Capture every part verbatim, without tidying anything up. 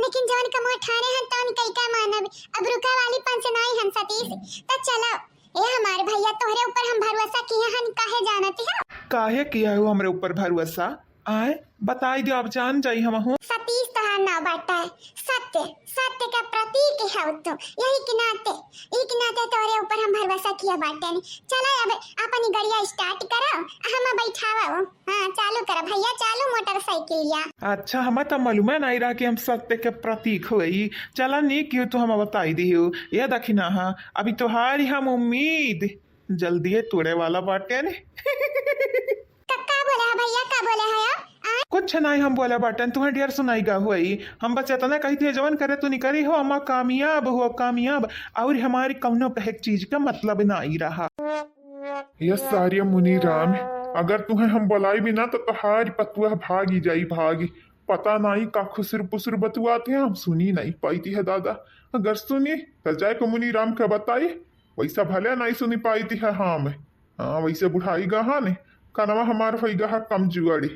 लेकिन जवन कमवा ठाने हन तवन कई का मानब, अब रुके वाली पंच नाई हन सतीश। त चलो, ए हमारे भैया, तोहरे ऊपर हम भरोसा किए हन, काहे जानत हो? काहे किया हो हमरे ऊपर भरोसा? आए, बताई दियो, अब जान जाई हमहू। सतीश तोहार नाव बाटे, सत्य, सत्य का प्रतीक है तू। यही के नाते, यही के नाते तोहरे ऊपर हम भरोसा किया बाटे। चलो अब अपनी गड़िया start करो, हम बैठावा। हाँ, चालू करो भैया, चालू मोटरसाइकिलिया। अच्छा, हमें तो मालूम है नहीं रहा कि हम सत्य के प्रतीक होई। चला, नीक कियो तू हमें बताई दियो। ये दखिना, हाँ, अभी तोहारी हम उम्मीद जल्दिए तोड़े वाला बाटे ने। का, का बोले है भैया, का बोले है आप? आ? कुछ नहीं हम बोला बाटन, तुम्हें ढेर सुनाई गा हुई। हम बस इतना कही थे, जवन करे तू निकरी हो, अम्मा कामयाब हो, कामयाब। और हमारी कौनो कहे चीज का मतलब ना आई रहा। ये सारे मुनीराम, अगर तुम्हें हम बुलाई भी ना तो तोहारी पतुआ भागी जाई, भागी। पता नहीं का खुसुर पुसुर बतुआते हैं, हम सुनी नहीं पाई थी है दादा। अगर सुनी तो जाए को मुनीराम के बताई, वैसा भले नहीं सुनी पाई थी है हम। हाँ, वैसे बुढ़ाई गहन, कनवा हमार होई गहा कमजुआरी।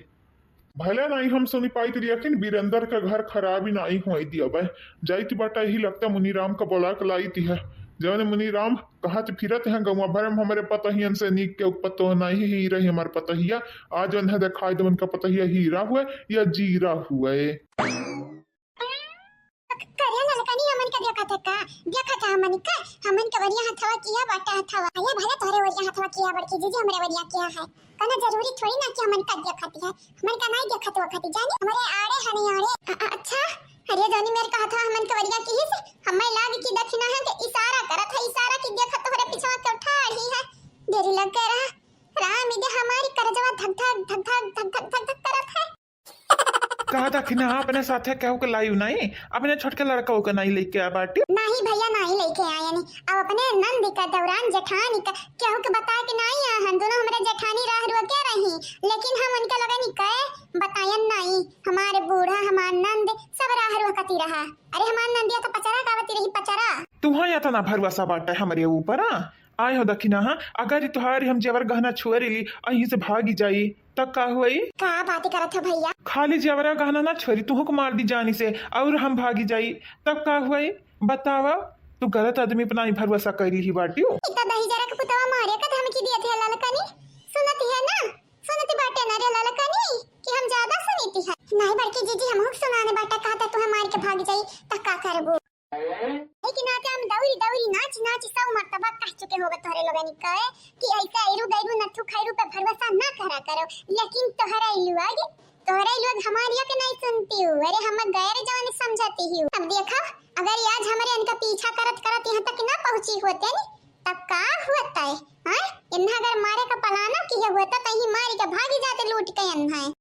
भले नहीं हम सुनी पाई थी, लेकिन वीरेंद्र का घर खराबी नहीं होई दिया बे। जाइत बाटा, यही लगता मुनीराम का बोला के लाई थी है। जवन मुनीराम कहत फिरत हैं गौवा भर में, हमरे पतहियन से नीक के पतो नहीं ही रही हमार पतहिया। आज उन्हें दिखाई दे उनका पतहिया हीरा हुए या जीरा हुए। करे ललकनी, हमन का देखत है का? देखत है हमन का? हमन के वरिया हथवा किया बाटा हथवा। ये भले तोहरे वरिया हथवा किया बड़की जीजी, हमरे वरिया किया है। कौनो जरूरी थोड़ी ना कि हमन का देखत है। हमन का नहीं देखत वखत जानी, हमरे आड़े हने आड़े। अ-, अ-, अच्छा, अरे जानी मेरे का हथवा हमन के वरिया की ही से, हमें लाग की दखिना है कि इशारा करत है, इशारा की देखत तोहरे पिछवा के उठा रही है। देरी लग गए रहा। राम, इदे हमारी करजवा धक धक, धक धक, धक धक, धक धक करत है। कहा था कि ना अपने साथे केहू के लाइव नहीं, अपने छोटके लड़का के नहीं लेके आ बाटी। नहीं भैया, नहीं लेके आए नहीं। अब अपने नंद का, दौरान जेठानी का केहू के बताए के नहीं आ हन। दोनों हमरे जेठानी राह रुआ के रही, लेकिन हम उनके लगे नहीं कहे बतायन नहीं। हमारे बूढ़ा, हमार नंद सब राह रुआ कती रहा। अरे हमार नंदिया तो पचरा गावती रही, पचरा। तुम्हें इतना भरोसा बाटे हमरे ऊपर, हाँ? आए हो दखिना, हाँ, अगर ई तोहारी हम जेवर गहना छोरी ली, अहीं से भागी जाई, तब का होई? का बात करत हो भैया? खाली जेवरा गहना ना छोरी, तुहू को मार दी जानी से, और हम भागी जाई, तब का होई? बतावा, तू गलत आदमी पर नाही भरोसा करी ही बाटियो। इतना दही जरा के पुतवा मारे का धमकी दिया थे ललकनी, सुनती है ना? सुनती बाटे ना रे ललकनी कि हम ज्यादा सुनीती है? नहीं बड़की जीजी, हम हुक सुनाने बाटा, कहता तू हमार के भाग जाई, त का करबो? लेकिन आज हम दौरी दौरी नाच नाच सौ मर्तबा कह चुके होगा तोहरे लोगनी के कि ऐसे ऐरू गैरू नथु खैरू पे भरोसा ना करा करो, लेकिन तोहरा इलू आगे, तोहरा इलू आगे हमारी के नहीं सुनती हूँ। अरे हम गैर जवानी समझती हूँ। अब देखा, अगर ये आज हमारे इनका पीछा करत करत यहाँ तक ना पहुँची होते नी, तब का होता है? हाँ, इन्हें अगर मारे का पलाना किया होता तो यही मारी के भागी जाते लूट के इन्हें।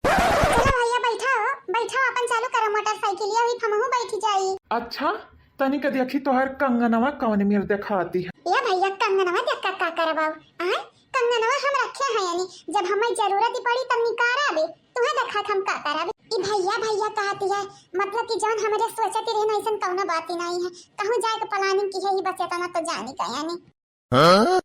चलो भैया, बैठा हो, बैठा हो, अपन चालू करो मोटरसाइकिल, या अभी हमहू बैठ जाई। अच्छा, तनिक देखी तोहर कंगनवा कौन मेर देखाती है। या भैया, कंगनवा देख का, का करब? आय, कंगनवा हम रखे हैं यानी, जब हमें जरूरत ही पड़ी तब निकारा बे, तुम्हें देखा हम का करब। ई भैया, भैया कहती है, मतलब कि जौन हमरे सोचती रहे ना, ऐसन कौनो बात ही नहीं है। कहूँ जाए के प्लानिंग की है ही, बस इतना तो जानी का यानी। हाँ?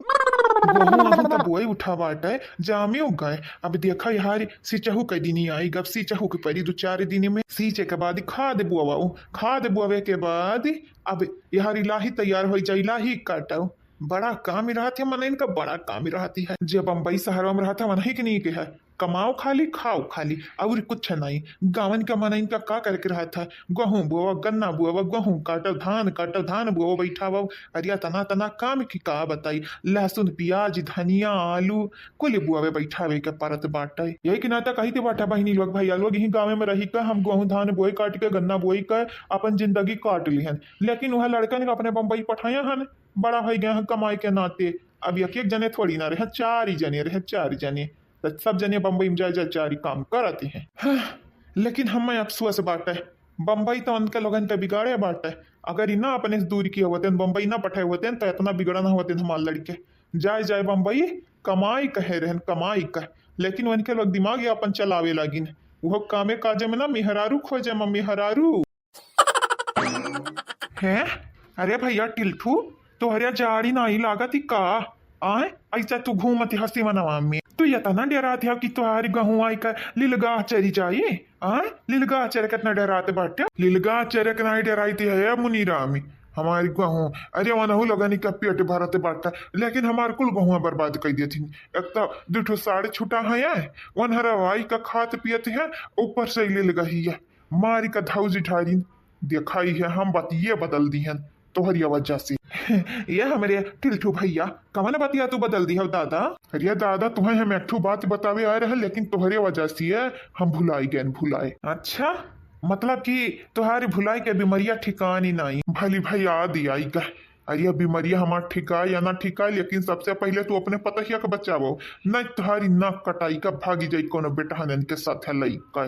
गोहूँ अहूँ का बोई उठा बाटे, जामे उग गए। अब देखा यार, सिंचहू के दिन ही आई, अब सिंचहू के परी दो चार दिन में। सींचे के बाद खाद बोआवा, उ खाद बोआवे के बाद अब यार लाही तैयार हो जाई, लाही काटो। बड़ा काम ही रहत है मनइन का, बड़ा काम ही रहती है। जब बम्बई शहरवा में रहत है, वहीं के नहीं के है। कमाओ खाली, खाओ खाली, और कुछ नहीं। गाँवन का मनइन का का करे के रहत है? गेहूं बोवा, गन्ना बोवा, गेहूं काटो, धान काटो, धान बोवा, बैठावा। अरे तना तना काम की का बताई, लहसुन, प्याज, धनिया, आलू, कुल बोआवे बैठावे के परत बाटे। यही के नाता कही थे बाटा बहिनी लोग, भैया लोग, यही गाँव में रही का हम गेहूं धान बोए काट के, गन्ना बोई के अपन जिंदगी काट लिहन, लेकिन वह लड़कन के अपने बम्बई पठाया हन, बड़ा हो गया है कमाए के नाते। अब एक एक जने थोड़ी ना रहे, चार ही जने रहे, चार जने। त सब जने बम्बई में जाए जाए चारी काम करत हैं। हाँ, लेकिन हमें अफसोस बाटे, बम्बई तो उनके लोगन के बिगाड़े बाटे। अगर ई ना अपने से दूर किए होते, बम्बई ना पठाए होते, तो इतना बिगड़ा ना होते हमार लड़के। जाए जाए बम्बई कमाई कहे रहन, कमाई कह, लेकिन उनके लोग दिमाग ही अपन चलावे लागिन। वो कामे काजे में ना मेहरारू खोजे में मेहरारू। हैं? अरे भैया टिल्ठू, तोहरे जाड़ी नाई लागत ही का? आय, ऐसा तू घूमत हसी मनवा में। तू एतना डेरात हौ कि तोहारी गहुआ का लिलगाह चरी जाई? हाँ, लिलगाह चरे केतना डेरात बाटे? लिलगाह चरे के नाहीं डेराइत है मुनीरामी, हमारी गहुआ। अरे वनहु लोगनी का पेट भरत बाटे, लेकिन हमार कुल गहुआ बर्बाद कइ देथिन। एक तो दू ठो साढ़ छुटा है, वनहरवाई का खात पियत है, ऊपर से लिलगहिया मारी का धौजी ठारिन। देखाई है हम बतिये बदल दिहन तोहरिया वजह से। ये हमरे टिल्ठू भैया, कवन बतिया तू बदल दिहौ दादा? अरे दादा, तुहैं हम एक ठो बात बतावे आए रहे, लेकिन तोहरे वजह से ये हम भुलाई गए, भुलाए। अच्छा, मतलब कि तोहारी भुलाई के बीमरिया ठिकानी नाहीं। भली भैया, आ दिया ई का। अरे बीमरिया हमार ठिकाए या ना ठिकाए, लेकिन सबसे पहिले तू अपने पतहिया के बचावो, नाहीं तोहारी नाक कटाई का भागी जाई कोनो बेटहनन के साथ है लइका।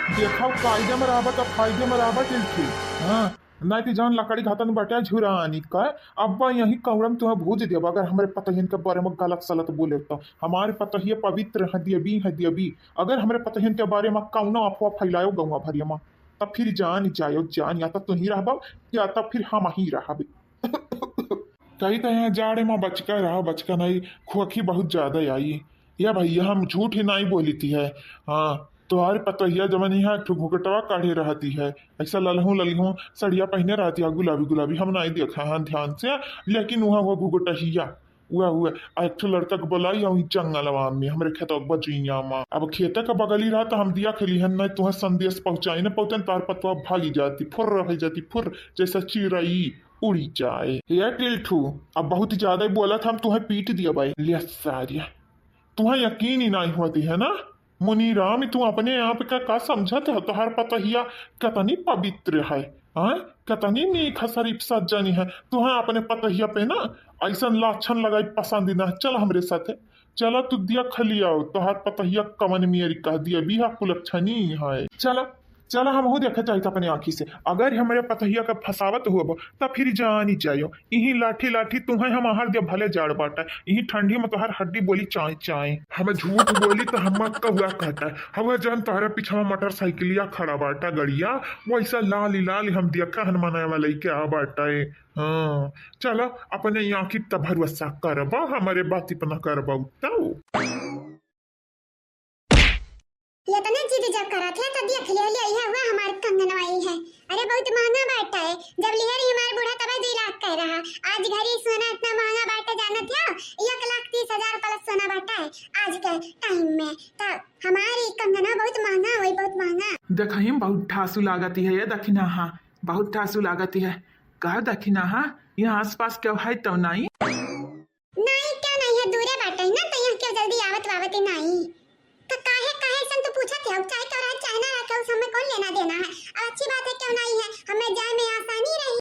देखा, फायदे में रहबा त फायदे में रहबा, टिल्ठी। हाँ, नाहीं त जौन लकड़ी घातन बाटे झुरानी का, अब्बा यहीं कौड़म तुहैं भूज देबा, अगर हमरे पतहियन के बारे में गलत सलत बोले तो। हमारे पतहिया पवित्र है, देवी है, देवी। अगर हमरे पतहियन के बारे में कौनो अफवाह फैलायो गौवा भरिया में, तब फिर जान जायो, जान, या तो तुहीं रहबा, या तो फिर हमहीं रहबे। कही तो यहाँ जाड़े में बचका रहा, बचका नहीं, खोखी बहुत ज्यादा आई। या भैया, हम झूठ ही नाहीं बोलित है। हाँ, तोहार पतोहिया जवन यहाँ एक ठो घुघटवा काढ़े रहती है, ऐसा ललहू ललहू सड़िया पहिने रहती है, गुलाबी गुलाबी, हम नाहीं देखा हैं ध्यान से, लेकिन वहाँ वो घुघटहिया, वह हुआ, आ एक ठो लड़का के बोलाई, अउँ जंगलवा में, हमरे खेतवा के बजुइया में। अब खेते के बगली रहा, तो हम दिया खेली हन, नहीं तुहें संदेश पहुँचाई न पहुँचन, तार पतवा भागी जाती, फुर्र हो जाती, फुर्र, जैसा चिड़ई उड़ी जाए। ये टिल्ठू, अब बहुत ज्यादा ही बोलत, हम तुहें पीट दिया भाई। ले सारिया, तुहें यकीन ही नहीं होती है ना? मुनीराम, तू अपने आप का, का समझत है? तोहार पतहिया कितनी पवित्र है, हाँ? कितनी नीक है, शरीफ सज्जनी है। तुहें अपने पतहिया पे ना ऐसन लाछन लगाई पसंद ना है। चल हमरे साथे, चला तू दिया खलियाओ, तोहार पतहिया कवन मियरी कह दिया, बिहा कुलक्षणी है। चला, चला, हमहू देखे चाहित अपने आँखी से। अगर हमरे पतहिया का फंसावत हुआ, त फिर जानी जायो। इही लाठी लाठी तुहें हम आहार दिया, भले जाड़ बाटा, इही ठंडी में तोहार हड्डी बोली चाय चाय। हम झूठ बोली त हम कौआ कहता है, हवा जौन तोहरे पीछवा मोटरसाइकिलिया खड़ा बाटा गड़िया, वैसा लाल लाल हम देखा हन मनवा लइके आ बाटा है। हाँ, चला अपने आँखी त भरोसा करबा, हमरे बाती पर न करबा तो। एतना जिद जब करत है, तो देख लिया, ले, यह हुआ हमार कंगनवा ई है। अरे, बहुत महंगा बाटा है। जब लिहे रही हमार बूढ़ा, तबे दुई लाख कह रहा। आज घरी सोना इतना महंगा बाटा, जानत हो? एक लाख तीस हजार plus सोना बाटा है आज के time में। तो हमारी कंगनवा बहुत महंगा होई, बहुत महंगा। देखही में बहुत ठासु लागत है ये दखिनहा, बहुत ठासु लागत है। का दखिनहा, यहाँ आसपास केहू है तो नाहीं? नाहीं, केहू नाहीं है, दूरे बाटे ना, तो यहाँ केहू जल्दी आवत वावत ही नाहीं। तो काहे, काहे ऐसन तू पूछत है? चाहे केहू रहे, चाहे ना रहे, उससे हमें कौन लेना देना है? अब अच्छी बात है, केहू नाहीं है, हमें जाए में आसानी रही।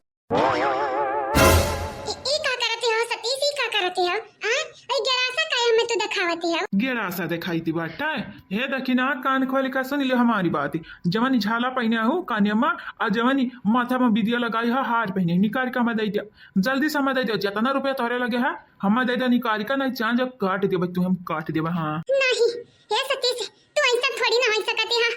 ई, ई का करत हो सतीश, ई का करत हो? हाँ? ई गेड़ासा काहे हमें तू देखावत हो? गेड़ासा देखाइत बाटा? हे दखिनहा, कान खोल के सुन लियो हमारी बात। जवन झाला पहिने हो कानिया में, आ जवन माथा में बिदिया लगाई हो, हार पहिने, निकाल के हमें दे दिया। जल्दी से हमें दे दियो, जितना रुपया तोहरे लगे है, हमें दे दे निकाल के, नहीं चाँद जब काट देबे तू, हम काट देबे, हाँ। नहीं, हे सतीश, तू ऐसा थोड़ी ना हो सकते है।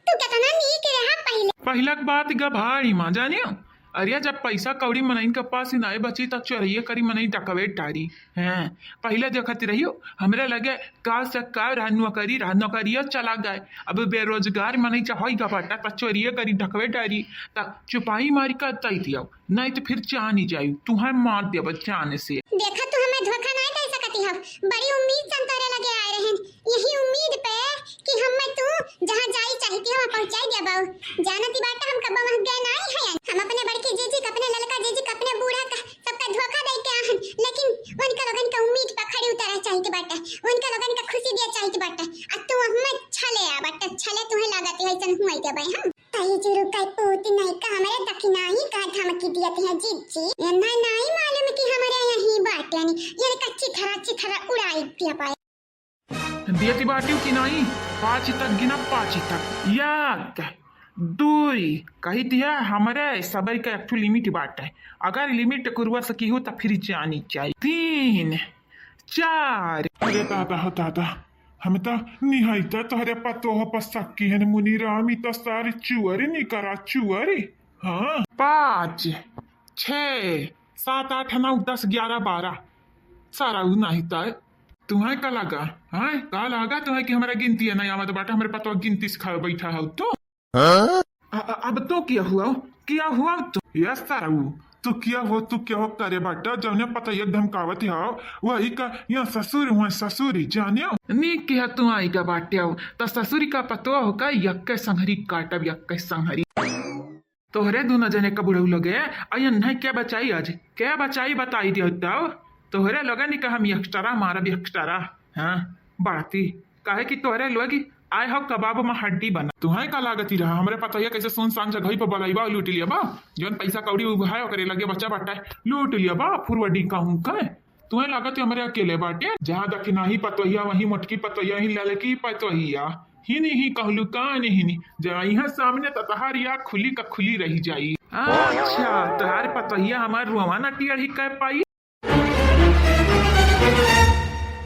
तू कितना नीक रहा पहले। पहिला के बात गभाई माँ जानियो। अरे जब पैसा कौड़ी मनइन के पास ही नाई बची, तब चोरिये करी मनई डकवे डारी। हैं, पहिले देखत रहियो, हमरे लगे का से का रहा, नौकरी रहा, नौकरिया चला गए। अब बेरोजगार मनई चाहे गपाटा, त चोरिये करी डकवे डारी, त चुपाई मारी का तई दियो। नहीं तो फिर जानी जाई, तुहें मार देब जान से। देखा, तू हमें धोखा नहीं दे सकती हो। बड़ी उम्मीद से हम तोरे लगे आए रहन, यही उम्मीद पे कि हमें तू जहाँ जाई चाहती हो, वहाँ पहुँचाई देबो। जानती बाटा, हम कब्बो वहाँ गए नहीं हैं। हम अपने बड़की जीजी के, अपने ललका जीजी के, अपने बूढ़ा का, सबका धोखा दे के आहन, लेकिन उनका लोगन का उम्मीद पे खड़ी उतरा चाहती बाटा, उनका लोगन का खुशी दिया चाहती बाटा। आ तू हमें छले आ बाटा, छले तुहें लागत है, ऐसन हुआ देबे हम। तई जुरु का पूत नहीं का हमरे दखिनहा का धमकी दियत है जीजी। एन्हा नहीं मालूम कि हमरे यहीं बाटे नी। ये कच्ची थरा, अच्छी थरा उड़ाई दिया पाए। दियत बाटियो कि नहीं? पाँच तक गिना, पाँच तक। एक, दुई, कही दिया हमरे सबर का एक ठो limit बाटे। अगर limit कुरुआ सकी हो तो फिर जानी चाहिए। तीन, चार। अरे दादा हो दादा, हम तो निहायता तोहरे पतोह पर शक की हन मुनीराम, ई तो सारी चुअरी निकरा चुअरी। हाँ। पाँच, छः, सात, आठ, नौ, दस, ग्यारह, बारह, सारा उ नहीं तो। तुम्हें का लागा? हैं? का लागा तुम्हें कि हमरा गिनती है नहीं आवत बाटे? हमरे पतवा गिनती सिखावे बैठा हो तू? हाँ? अ-, अ-, अब तो क्या हुआ? क्या हुआ तो? यस सारू, तू क्या हो, तू क्या हो करे बाटा? जौने पता ये धमकावत हो, वही का यहाँ ससुर हुआ, ससुर जाने। नी किया तू आई का बाटे हो, तो ससुर का पतवा हो का यक्के संहरी काटब, यक्के संहरी। तोहरे दुनो जने का बुढ़ऊ लगे, अयन नहीं के बचाई आज, के बचाई बताई दियो तब। तोहरे लगे नहीं का हम एक्स्ट्रा मारब, एक्स्ट्रा। हाँ, बाती। काहे कि तोहरे लोग आए हो कबाब में हड्डी बना। तुहें का लागत ही रहा, हमरे पतोहिया कैसे सुनसान जगह पर बलैबा और लूट लिया बा। जौन पैसा कौड़ी उभाए ओकरे लगे बच्चा बाटा है, लूट लिया बा, फुरवडी कहूँ का। तुहें लागत है हमरे अकेले बाटे, जहाँ दखिनाही पतोहिया, वहीं मोटकी पतोहिया, वहीं ललकी पतोहिया। हिनी ही कहलू कान हिनी, जब यहाँ सामने तो तहार या खुली का खुली रही जाई। अच्छा, तहार पतोहिया हमार रुआवा ना टियर ही कह पाई।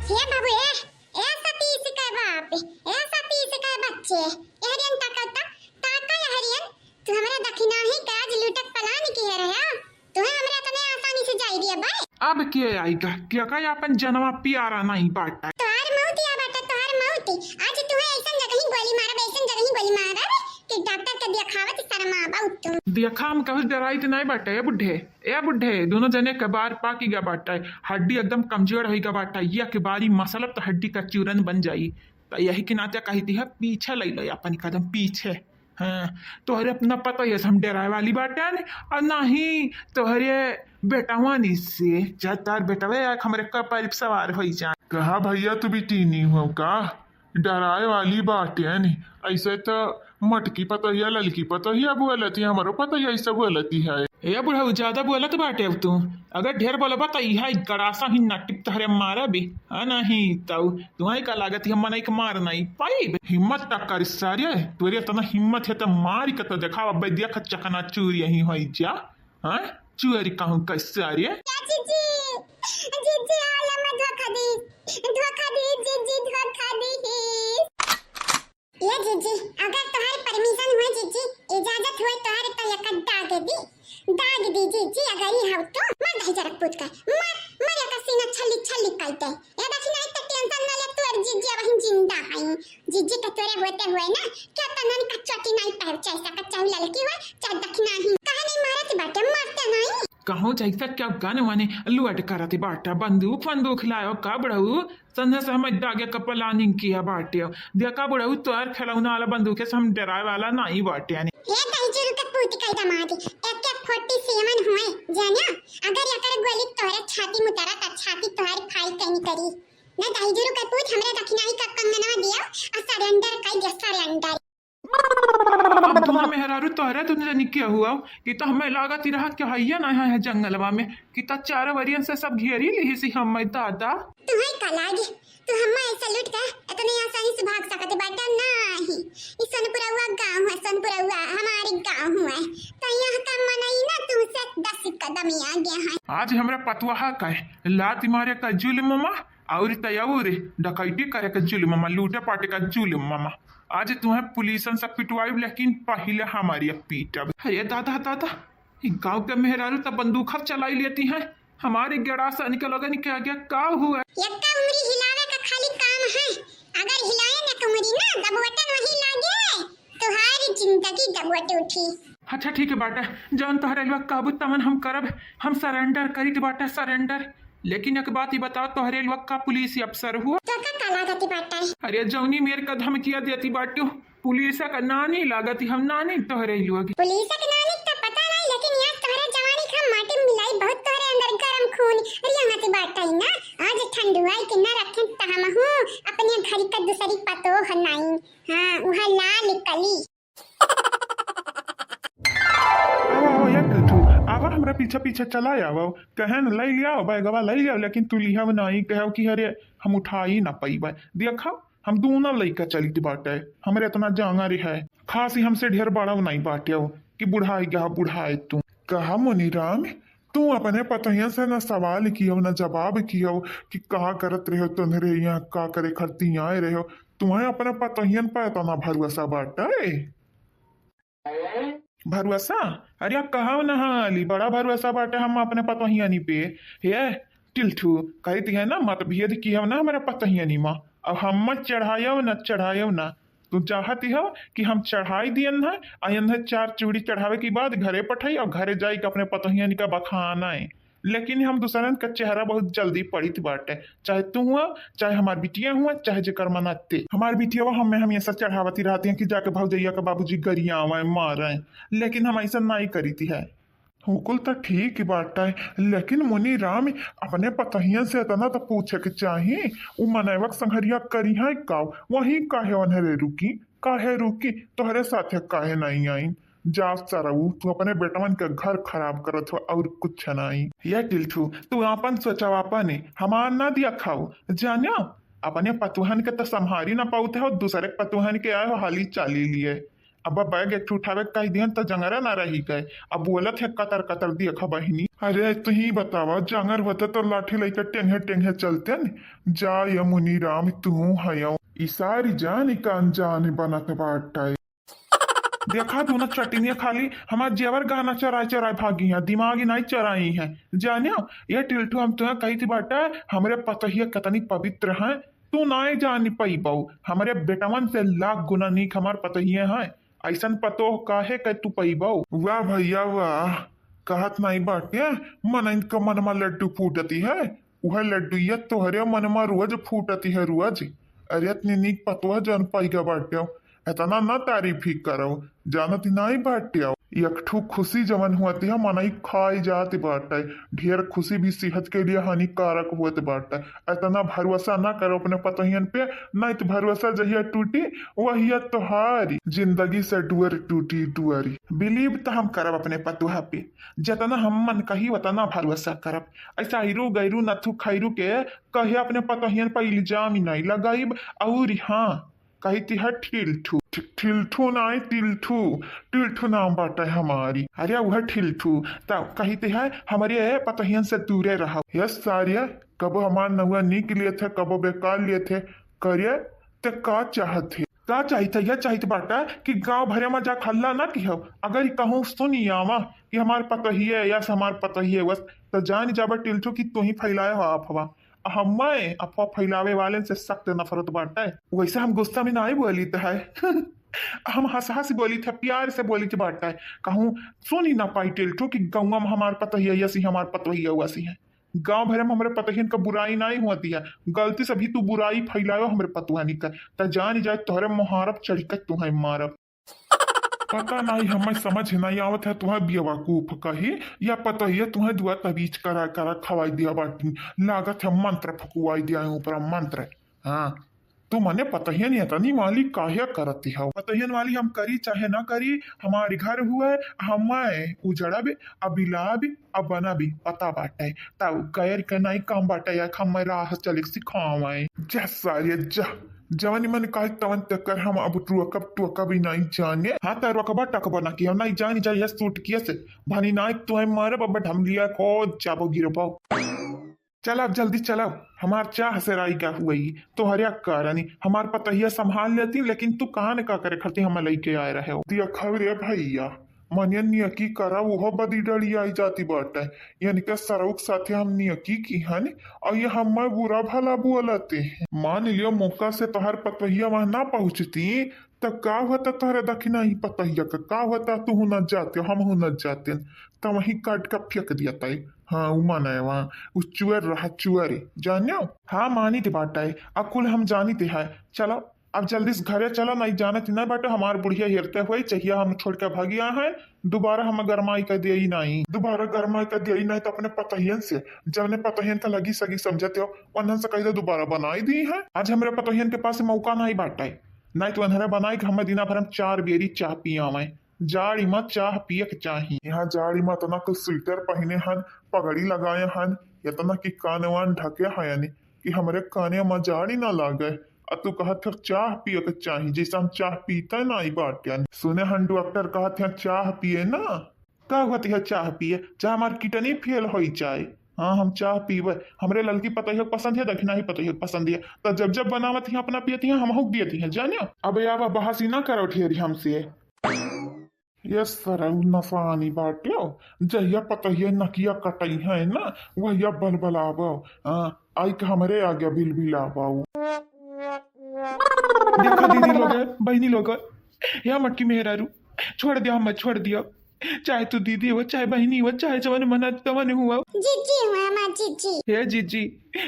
हे बाबू, ए, ए सतीश के बाप, ए सतीश के बच्चे, ए हरियन ताका ता, ताका ए हरियन, तू हमरा दखिनाही का आज लूटक पलान किहे रहे, तुहे हमरा तने आसानी से जाई दिया बा। अब के आई का, क्या का अपन जनवा प्यारा नहीं बाटा। तोहार मौत या बाटा, तोहार मौत। आज तुहे ऐसन जगह ही गोली मारब, ऐसन जगह ही गोली मारब कि डॉक्टर के देखावत शर्माबा तू। देखा हम कहूँ डराइत नहीं बाटे, ए बुढ़े। ए बुढ़े, दुनो जने के बार पाकी गा बाटे, हड्डी एकदम कमजोर होई गा बाटे, ये के बारी मसलब तो हड्डी का चूरन बन जाई। तो यही के नाते कही थी है, पीछे ले लो अपन कदम पीछे। हाँ, तोहरे अपना पता ही है, हम डराए वाली बाटे ने, और ना ही तोहरे बेटवानी से, जा तार बेटवे आके हमरे कपार पे सवार होई जाए। कहा भैया, तू भी टीनी हो का? डराए वाली बात है नी। ऐसे तो मटकी पतोहिया, ललकी पतोहिया बोलती है, हमरो पतोहिया ऐसे बोलती है। ए बुढ़ऊ, ज्यादा बोलत बाटे अब तू। अगर ढेर बोलबा त इहा गड़ासा ही नटिप तहरे मारा भी। हाँ नहीं तऊ, तुहाई का लागत है, हम मनई के मार नहीं पाइब। हिम्मत तक कर सारे, तोरे इतना हिम्मत है तो मार के तो देखावा, अबे देख चकनाचूर यहीं होई जा। हाँ? चुअर कहूँ कैसे रे? क्या जीजी? जीजी, आला में धोखा दी। धोखा दी, जीजी, धोखा दी। ये जीजी, अगर तोहार permission होए जीजी, इजाजत होए तोहार, तो एकर दाग दी। दाग दी जीजी, अगर ही हव तो। मार दही जरक पूत का। मार, मार एकर सीना छल्ली छल्ली कर दे। ये देखी नहीं तो tension ना ले, तोर जीजी अबहिन जिंदा हई। जीजी के तोरे होते हुए ना, क्या तनन का चोटी नहीं पहचान सकत, चाहे ललकी हो, चाहे दखिनाही। काहे नहीं मारत बाटे, मारते नहीं। कहूँ जैसा क्या गन वने लुअट करत बाटा, बंदूक वंदूक लायो का बुढ़ऊ? संझा से हम दागे का planning किया बाटे। देखा बुढ़ऊ, तोहर खिलौना वाला बंदूक से हम डराए वाला नहीं बाटे। ये दही जरक पूत का दमाद, AK forty seven हुए, जानिया? अगर एकर गोली तोहरे छाती में उतरा, त छाती तोहर फाई कहीं करी। ना दही जरक पूत, हमरे दखिनाही का कंगनवा दियो, और surrender कर दियो, surrender। अब तुम्हें मेहरारू तोहरे दुनिया निकिया हुआ, कि तो हमें लागत ही रहा कि हइया ना है जंगलवा में, कि तो चारों वरियन से सब घेरी लिहिसी हमें दादा। तुम्हें का लागे, तू हमें ऐसे लूट के इतने आसानी से भाग सकत बाटा? नहीं, ई सोनपुरवा गाँव है, सोनपुरवा हमारे गाँव है, तो यहाँ का मनई ना तुमसे दस कदम ही आगे है। आज हमरा पतवाहा का है, लात मारे का जुल्म मा, और तयाउर डकैती करे के जुल्म मा, लूटे पाटे का जुल्म मा। आज तुम्हें पुलिसन से पिटवाइब, लेकिन पहिले हमारी पीटब। अरे दादा, दादा, ई गाँव के मेहरारू त बंदूक चलाई लेती हैं, हमारी गड़ासा निकल गन के आगे का हुआ? यक्का उंगली हिलावे का खाली काम है, अगर हिलाए न उंगली ना, दबवटन वही लागे, तोहारी जिंदगी दबवट उठी। अच्छा ठीक है बाटा, जौन तोहरे लोग काबू तमन हम करब, हम surrender करित बाटा, surrender। लेकिन एक बात ही बताओ, तोहरे लोग का पुलिस अफसर हुआ? तो का, का लागत बाटा? अरे जौनी मेर का धमकिया देती बाटू, पुलिस का नानी लागत ही, हम नानी तोहरे लोग। पुलिस का नानी तो पता नहीं, लेकिन यार तोहरे जवानी का माटी मिलाई बहुत, तोहरे अंदर गरम खून रियात बाटा ही ना। आज ठंडुआई के ना रखें त हम हूँ अपने घर का दूसरी पतोह नाई। हाँ, वह लाल कली। आवा, आवा, या टूटू, आवा, हमरा पीछे पीछे चला आवा। कहे न, लई लियाओ, बैगवा लई लियाओ, लेकिन तू लियाव नाई, कहो कि अरे, हम उठाई ना पईबे। देखा, हम दूनो लइका चलित बाटे, हमरे इतना जांगर है, खास ही हमसे ढेर बड़ा नाई बाटे हो कि बुढ़ाई गया, बुढ़ाए तू। कहा मुनीराम, तू अपने पतोहियन से ना सवाल कियो, ना जवाब कियो कि का करत रहो, तोहरे यहाँ का करे खातिर आए रहो। तुम्हें अपने पतोहियन पर इतना भरोसा बाटे? भरोसा? अरे कहा ना हाली, बड़ा भरोसा बाटे हम अपने पतोहियनी पे। हे, टिल्ठू, कहित है ना, मतभेद किहव ना हमरे पतोहियनी मा। अब हम मत चढ़ायव ना, चढ़ायव ना। तू चाहत हव कि हम चढ़ाई दियन है, आ एन्हे चार चूड़ी चढ़ावे के बाद घरे पठाई और घरे जाई के अपने पतोहियनी का बखाना है। लेकिन हम दूसरन का चेहरा बहुत जल्दी पढ़ित बाटे, चाहे तू हुआ, चाहे हमार बिटिया हुआ, चाहे जेकर मना ते। हमार बिटिया हमें हमेशा चढ़ावती रहती है कि जाके भौजैया का बाबूजी गरियावे, मारे, लेकिन हम ऐसा नहीं करीती है। हुकुल तो ठीक ही बाटे, लेकिन मुनि राम, अपने पतोहियन से इतना तो पूछे के चाही, उ मनैवक संघरिया करी है का, वही काहे ओन्हरे रुकी, काहे रुकी, तोहरे साथे काहे नहीं आई? जा सरऊ, तू अपने बेटवन के घर खराब करत हो और कुछ नहीं। ये टिल्ठू, तू आपन सोचवा अपने, हमार ना दिया खाओ, जान्यो, अपने पतुहन के तो संभारी ना पाउत हो, दूसरे के पतुहन के आए हो हाली चाली लिए। अब बैग एक ठो उठावे के कह दिहन तो जंगरा ना रही गए। अब बोलत है कतर कतर, देख बहिनी। अरे तू ही बतावा, जंगर होते तो लाठी लेके टेंगे टेंगे चलते न। जा ये मुनि राम, तू हयो। ई सारी जान का अनजान बनत बाटे। देखा दोनों चटिनिया खाली हमार जेवर गहना चराए चराए भागी हैं, दिमाग ही नहीं चराई हैं। जान्यो, ये टिल्ठू हम तुम्हें कही थी बाटे, हमरे पतोहिया कितनी पवित्र हैं, तू नाई जानी पइबऊ, हमरे बेटवन से लाख गुना नीक हमार पतोहिए हैं। ऐसन पतोह काहे के तू पइबऊ? वाह भैया वाह, कहत नाई बाटे, मनइन क मन मा लड्डू फूटती है, उहे लड्डुइया तोहरे मन मा रोज फूटती है रोज। अरे इतनी नीक पतोह जौन पइगा बाटे, इतना ना तारीफ ही करो, जानत ही नाई बाटे। एक ठो खुशी जवन होती है, मनई खाई जात बाटे। ढेर खुशी भी सेहत के लिए हानिकारक होत बाटे। इतना भरोसा ना करो अपने पतोहियन पे, नहीं तो भरोसा जहिया टूटी, वहिया तोहारी। जिंदगी से डुअर टूटी डुअरी। Believe तो हम करब अपने पतोह पे, जितना हम मन कही उतना भरोसा करब। ऐसा हीरू गैरू नथु खैरू के कहे अपने पतोहियन पर इल्जाम ही नहीं लगाइब। और हाँ, कहित है ठिलठू। ठि-, ठिलठू नाई, टिलठू। टिलठू नाम बाटे हमारी। अरे उहे ठिलठू। त कहित है हमरे पतोहियन से दूरे रहो। यस सारिया, कबो हमार नौआ नीक लेत है, कबो बेकार लेत है। करे ते का चाहत है? का चाहित है? यह चाहित बाटे कि गाँव भरे मा जा हल्ला ना किहो। अगर ई कहूँ सुनी आवा कि हमार पतोहिए यस, हमार पतोहिए वस, त जान जाबे टिलठू कि तू ही फैलाए हो अफवाह। हमें अफवाह फैलावे वाले से सख्त नफरत बाटे। वैसे हम गुस्सा में नाई बोलित है। हम हंस हंस बोलित है, प्यार से बोलित बाटे। कहूँ सुनी ना पाई टिलठू कि गौवा मा हमार पतोहिया यसी, हमार पतोहिया वसी है। गाँव भरे मा हमरे पतोहियन का बुराई नाई होती है, गलती से भी तू बुराई फैलायो हमरे पतोहनी का, त जान जाए तोहरे मुहारब चढ़ के तुहे मारब। पता नाई, हमें समझ नाई आवत है, तुहे बेवकूफ कही या पतोहिया तुहे दुआ तबीज करा करा खवाई दिया बाटी। लागत है मंत्र फुकवाई दिया है ऊपर मंत्र। हाँ, तू मने पतोहियन इतनी वाली काहे करती हो? पतोहियन वाली हम करी चाहे ना करी, हमार घर हुए, हमें उजड़ब, अबिलाब, अब बना भी पता बाटे, तब गैर के नाई काम बाटे, या हम राह चले के सिखावे। जा सारे जा, जवन मन कहे तवन तकर हम अब टोकब, टोकब ही नाई जाने। हाँ, त रोकबा टकबा ना कि हम नाई जानी जा, यह सूट किया से भनी नाई तुहे मारब, अब ढमलिया को जाबो गिरबो। चला अब जल्दी चला, हमार चाह से राई का हुई, तोहरे कारण ही हमार पतोहिया संभाल लेती, लेकिन तू कहाँ ने का करे खातिर हम लइके आए रहे हो। दिया खबर है भैया, मने नियकी करा, उहो बदी डरी आई जाती बाटे। यानी के सरउक साथे हम नियकी की हन, और ये हमें बुरा भला बोलते हैं। मान लियो मौका से तोहर पतोहिया वहाँ ना पहुँचती, त का होता तोहरे दखिना ही पतोहिया का, का होता तू हूँ न जाते, हम हूँ न जाते, त वहीं काट के फेंक दिया ताई। हाँ, उ माने वहाँ, उ चुअर रहा, चुअर, जान्यो? हाँ, मानित बाटे, अकुल हम जानित है। चलो, अब जल्दी से घरे चलो, नहीं जानत ही नहीं बाटे, हमार बुढ़िया हेरते हुए चहिया हम छोड़ के भागिया हैं, दोबारा हम गरमाई के देई नहीं, दोबारा गरमाई के देई नहीं, तो अपने पतोहियन से, जब अपने पतोहियन का लगी सगी समझते हो, उन्हन से कह दो दोबारा बनाई दी है। आज हमरे पतोहियन के पास मौका नहीं बाटे, नहीं तो उन्हरे बनाई के हमें दिना भर हम चार बेरी चाह पियावे। जाड़ी मा चाह पिए के चाही। यहाँ जाड़ी मा इतना कुल स्वेटर पहिने हन, पगड़ी लगाए हन, इतना कि कान वान ढके हयन कि हमरे काने मा जाड़ी ना लागे। आ तू कहत हो चाह पिए के चाही, जैसे हम चाह पीते नाई बाटे। सुने हन डॉक्टर कहत हैं चाह पिए ना। का होती है चाह पिए? चाह हमार किडनी फेल होई जाए। हाँ, हम चाह पीबे। हमरे ललकी पतोहिया पसंद है, दखिना ही पतोहिया पसंद है। तो जब जब बनावत ही अपना पियती है, हमहू पियती है, जान्यो? अबे आवा, बहसी ना करो ढेरी हमसे। ये सरऊ नसानी बाट्यो, जहिया पतहिया नकिया कटइहैं ना, वहिया बलबलाबो। हाँ, आइके हमरे आगे बिलबिलाबो। देखा दीदी लोग, बहिनी लोग, या मटकी मेहरारू, छोड़ दिया, हम्मै छोड़ दिया। चाहे तू दीदी हो, चाहे बहिनी हो, चाहे जवन मना तवन हुआ। जीजी हुआ हमार जीजी। हे जीजी,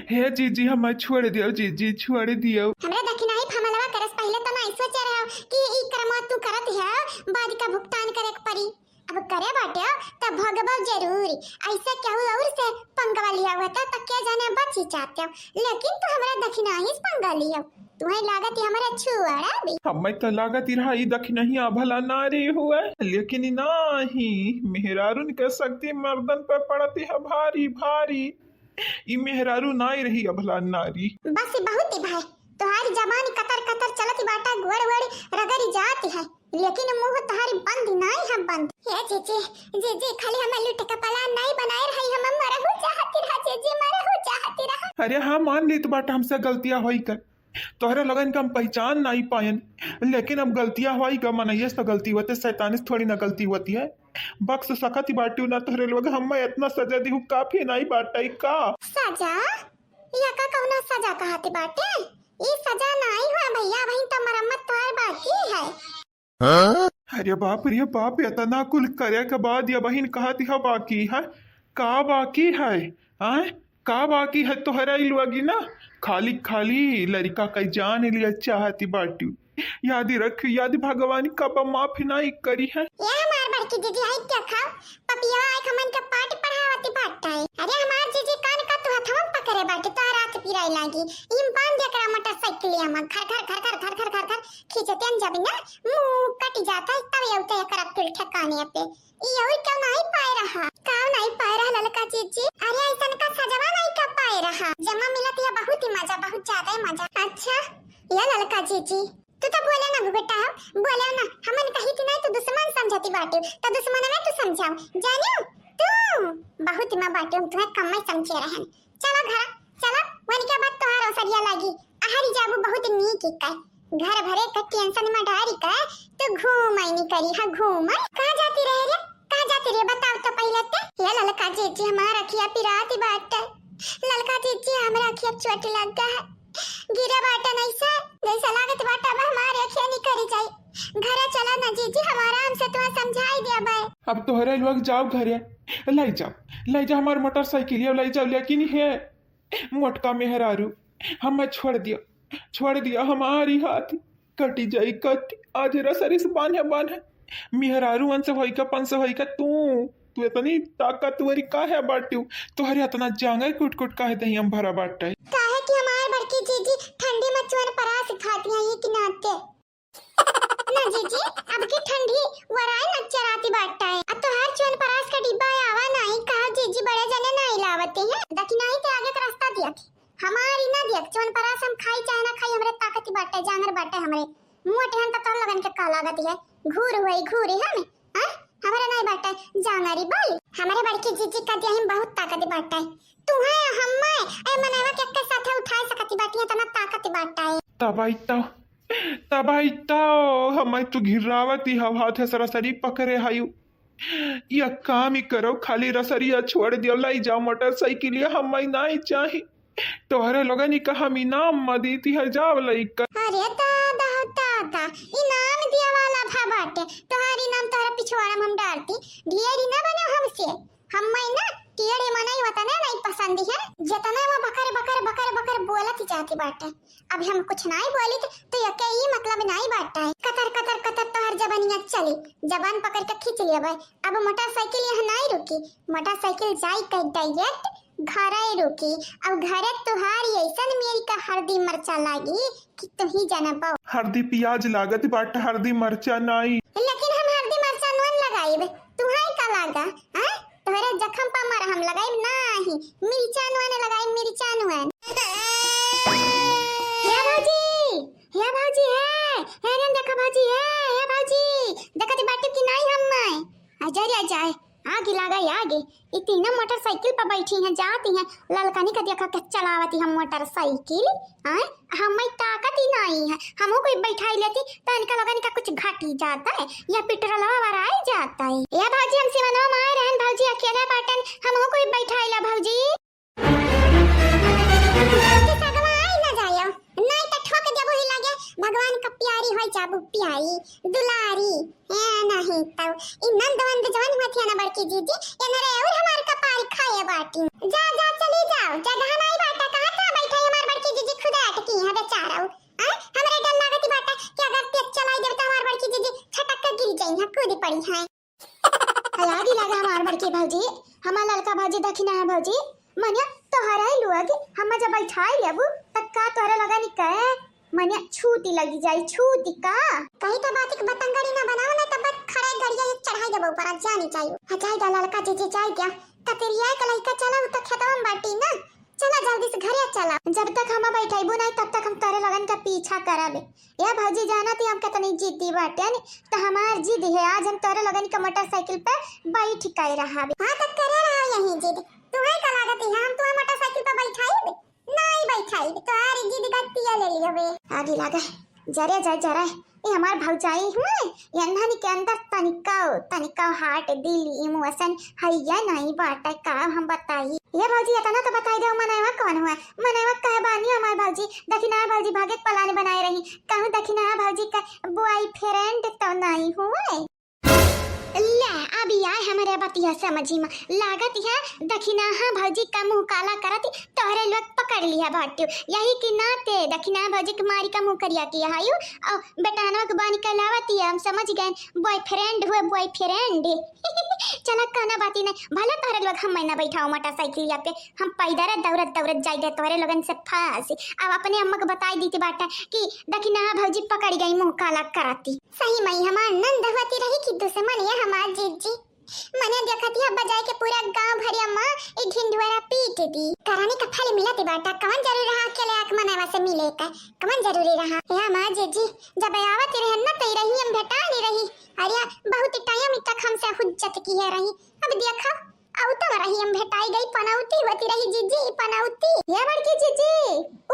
हे जीजी, हम्मै छोड़ दियो जीजी, छोड़ दियो। हमरा दखिनाही फमलवा करस, पहिले तो नाहीं सोचे रहो कि ई करमवा तू करत है, बाद का भुगतान करे के पड़ी। अब करे बाटे त भगबो जरूर। ऐसे केहू और से पंगवा लिया हुआ था त के जाने बची जाते हो, लेकिन तू हमरा दखिनाही से पंगा लियो। तुहैं लागत ही हमरा छुअड़ा भी। हम्मै तो लागत ही रहा ई दखिनहिया भला नारी हुए, लेकिन नाहीं, मेहरारून के शक्ति मर्दन पे पड़ती है भारी भारी। ई मेहरारू नाई रही अभला नारी। बस बहुत ही भाई, तोहारी जबान कतर कतर चलत ही बाटा, गोड़ वोड़ रगड़ी जात है, लेकिन मुंह तोहारी बंद नाई है बंद। हे जीजी, जीजी, खाली हमें लूटे का पलान नाई बनाए रही, हम मरहू चाहती रहा जीजी, मरहू चाहती रहा। अरे हाँ, मान लीत बाटा हमसे गलतिया होई कर, तोहरे लोगन के हम पहचान नाई पायन, लेकिन अब गलतिया होई गा, मनइया से तो गलती होते, शैतानी से थोड़ी ना गलती होती है। बख्श सकत ही बाटिउ ना तोहरे लोग, हम्मै इतना सजा दिहू काफी नाई बाटे का? सजा? या का कौनो सजा कहत बाटे? ई सजा नाई हुआ भैया, अबहिन तो मरम्मत तोहार बाकी है। अरे बाप रे बाप, इतना कुल करे के बाद ये बहिन कहत ह बाकी है, का बाकी है? आय, का बाकी है तोहरा ई लोगी ना? खाली खाली लड़का का जान लिया चाहती बाटू। याद रख, याद भगवान कब माफ नाई करी है। ये हमार बड़की दीदी है, क्या खाओ? पपिया आए हमन के पाठ पढ़ावती बाटे। अरे हमार जीजी कान का तू हथवा पकड़े बाटे, तो रात पिराई लागी। इम बांध एकरा मोटरसाइकिल में घर घर घर घर घर घर घर घर खींचते हम जब ना मुंह कट जाता है, तब ये उते एकरा कुल ठिकाने पे। ई और क्यों नहीं पाए रहा? का नहीं पाए रहा ललका जीजी? अरे ऐसन का सजवा नहीं का पाए रहा। जमा मिलत है बहुत ही मजा, बहुत ज्यादा ही मजा। अच्छा, ये ललका जीजी, तू तो बोले ना घुघुटा हो, बोले ना, हमन कही थी नहीं तू दुश्मन समझती बाटे, तो दुश्मन में तू समझाओ, जानियो तू बहुत ही माँ बाटे, तुम्हें कम में समझे रहन। चला घर, चला, वनिका बाद तोहार ओसरिया लागी। अहरी जाबू बहुत नीक इका। घर भरे का टेंशन में डारी का, तो घूम आई नी करी, हाँ घूम आई। कहाँ जाती रहे रे? कहाँ जाती रहे? बताओ तो पहले ते। ये ललका जीजी हमार अखिया पिराती बाटे। ललका जीजी हमरा अखिया चोट लग गा है। गिरा बाटे नहीं से, जैसा लागत बाटे अब हमार अखिया निकल जाई। घरे चला ना जीजी, हम आराम से तुम्हें समझाई दिया भाई। अब तोहरे लोग जाओ घरे, लाई जाओ, लाई जाओ हमार मोटरसाइकिल, लाई जाओ, लेकिन हे मोटका मेहरारू, हमें छोड़ दिया, छोड़ दिया, हमारी हाथ कटी जाई कटी। आज रसरी से बान्हे बान्हे मेहरारू अन से होई का, पन से होई का, तू, तू इतनी ताकतवरी काहे बाटिउ? तोहरे इतना जांगर कुट कुट काहे दहिया में भरा बाटे? काहे कि हमार बड़की जीजी ठंडी में चुअन परास खाती हैं, ये कि नाते। ना जीजी, अब की ठंडी वराए न चराती बाटा है। अब तोहार चुअन परास का डिब्बा आवा नाई, कहा जीजी बड़े जने नाई लावते हैं। दखिनाही ते आगे का रास्ता दिया थी। हमारी ना दिया, चुअन परास हम खाई चाहे ना खाई, हमरे ताकती बाटे, जांगर बाटे हमरे। मुंह टेहन त तोर लगन के का लागत है? घूर हुई, घूरी हम, हाँ? हमरे नाई बाटे, जांगरी बोल। हमरे बड़की जीजी का दिया हम बहुत ताकत बाटे। तुहे हम्मे ए मनवा के, के साथे उठाए सकती बाटी, इतना ताकत बाटे। तब आई तो तब आई तो हमाई तू घिरावती हव, हाथे से रसरी पकड़े हयू। या काम ही करो, खाली रसरिया छोड़ दियो, लाई जाओ मोटरसाइकिल, या हमाई नाई चाही। तोहरे लोगन ही का हम इनाम म दीती है, जाओ लइका। अरे दादा हो दादा, इनाम दिया वाला भा बाटे, तोहार इनाम तोहरा पिछवाड़ा में हम डालती, ढेरी ना बनो हमसे। हम्मे ना टेढ़े मनई वतने नहीं पसंद है, जतने वो बकर बकर बकर बकर बोलत जाती बाटे। अब हम कुछ नहीं बोली तो, तो यके ई मतलब नहीं बाटे। कतर कतर कतर तोहर जबनिया चली, जबान पकड़ के खींच लेबे। अब मोटरसाइकिल यहाँ नहीं रुकी, मोटरसाइकिल जाई के direct घरे रुकी। अब घरे तोहार ऐसन मेरी का हरदी मरचा लागी कि तुही जानबो। हरदी पियाज लागत बाटे, हरदी मरचा नाई। लेकिन हम हरदी मरचा नोन लगाइब, तुहाई का लागा? हाँ? तोहरे जखम पर मरहम लगाइब नाही, मिर्चा नोन लगाइब, मिर्चा नोन। हे भौजी, हे भौजी, हे, हे रे देखा भौजी, हे, हे भौजी, देखत बाटे कि नाही हम्मे? आ जा रे, आ जाए। आगे लागा, आगे। ई तीनों मोटरसाइकिल पर बैठी हैं, जाती हैं। ललकनी का देखा के चलावती हम मोटरसाइकिल। आय, हमें ताकत ही नहीं है। हमहू कोई बैठाई लेती, तो इनका लोगन का कुछ घटी जाता है, या पेट्रोलवा वराई जाता है। ए भौजी, हम सिवनवा में आए रहन भौजी, अकेले बाटन, हमहू कोई बैठाई ला भौजी। के सगवा आई ना जायो, नहीं तो ठोक देबो ही लगे। भगवान का प्यारी होई जाबू, प्यारी, दुलारी। ए, नहीं तो ई नंद वंद जवन होती है ना बड़की जीजी, ये नरे और हमार कपार खाए बाटी। जा, जा, चली जाओ, जगह नहीं बाटा, कहाँ था बैठे हमार बड़की जीजी, खुद अटकी है बेचारा। आ, हमरे डर लागत बाटा कि अगर तेज चलाई देब तो हमार बड़की जीजी छटक के गिर जाई है, कूद पड़ी है। हया दी लगा हमार बड़की भौजी, हमार ललका भौजी, दखिना है भौजी, मनिया तोहरा ही लोग हम जब बैठाई लेबू, तब का तोहरा लगा निकले? मनिया छूटी लगी जाई, छूटी का? कहीं तो बात एक बतंगड़ी ना बनाओ ना, तब खड़े गड़िया एक चढ़ाई देबो ऊपर, जानी चाहिए। हजाई दा ललका जीजी जाई दिया, कतरिया के लइका चला, उ तो खेतवा में बाटी ना, चला जल्दी से घरे चला। जब तक हम बैठेबू नहीं, तब तक हम तोरे लोगन का पीछा करब। ए भौजी, जानत ही हम कितनी जिद्दी बाटेन, तो हमार जिद है, आज हम तोरे लोगन के मोटरसाइकिल पे बैठ के रहब। हाँ, तो करे रहा यही जिद। तुम्हें का लागत है हम तुम्हें मोटरसाइकिल पे बैठाइब? नहीं बैठाइब, तोहार जिद गतिया ले लियो बे। आगी लागे, जरे जाए, जरे। ये हमार भौजाई हुए, ये अन्हन के अंदर तनिकाओ, तनिकाओ heart, दिल, emotion है या नहीं बाटे, का हम बताई? ये भौजी, इतना तो बताई दे, मनैवा कौन हुआ? मनैवा कहे बानी हमार भौजी, दखिना भौजी भागे के plan बनाए रही, कहूँ दखिना भौजी का boyfriend तो नहीं हुए? ले, अब आए हमरे बतिया समझी में, लागत है दखिना भौजी का मुँह काला करत तोहरे लोग पकड़ लिया बाटियो, यही के नाते दखिना भौजी के मारी का मुँह करिया किया हायु, और बेटानवा के बानी कहलावत है, हम समझ गए, boyfriend हुए, boyfriend। चला, कौनो बात ही नहीं, भले तोहरे लोग हम ना बैठाओ मोटरसाइकिलिया पे, हम पैदल दौड़त दौड़त जाई दे तोहरे लोगन से फंस। अब अपने अम्मा के बताई दीती बाटा कि दखिना भौजी पकड़ गई मुँह काला कराती। सही मई हमार नंद होती रही कि दुश्मन ये हमार जीजी। मने देखती है बजाए के पूरा गांव भरिया माँ ई ढिंढोरा पीट दी। कराने का फल मिलत बाटा, कवन जरूरी रहा अकेले आके मनवा से मिले का, कवन जरूरी रहा? ए हमार जीजी, जब आवत रहन ना तई रही हम भेटा नहीं रही। अरे बहुत टाइम तक हमसे हुज्जत किहे रही, अब देखा, अउतम रही हम भेटाई गई, पनौती होती रही जीजी, पनौती। ये बड़की जीजी,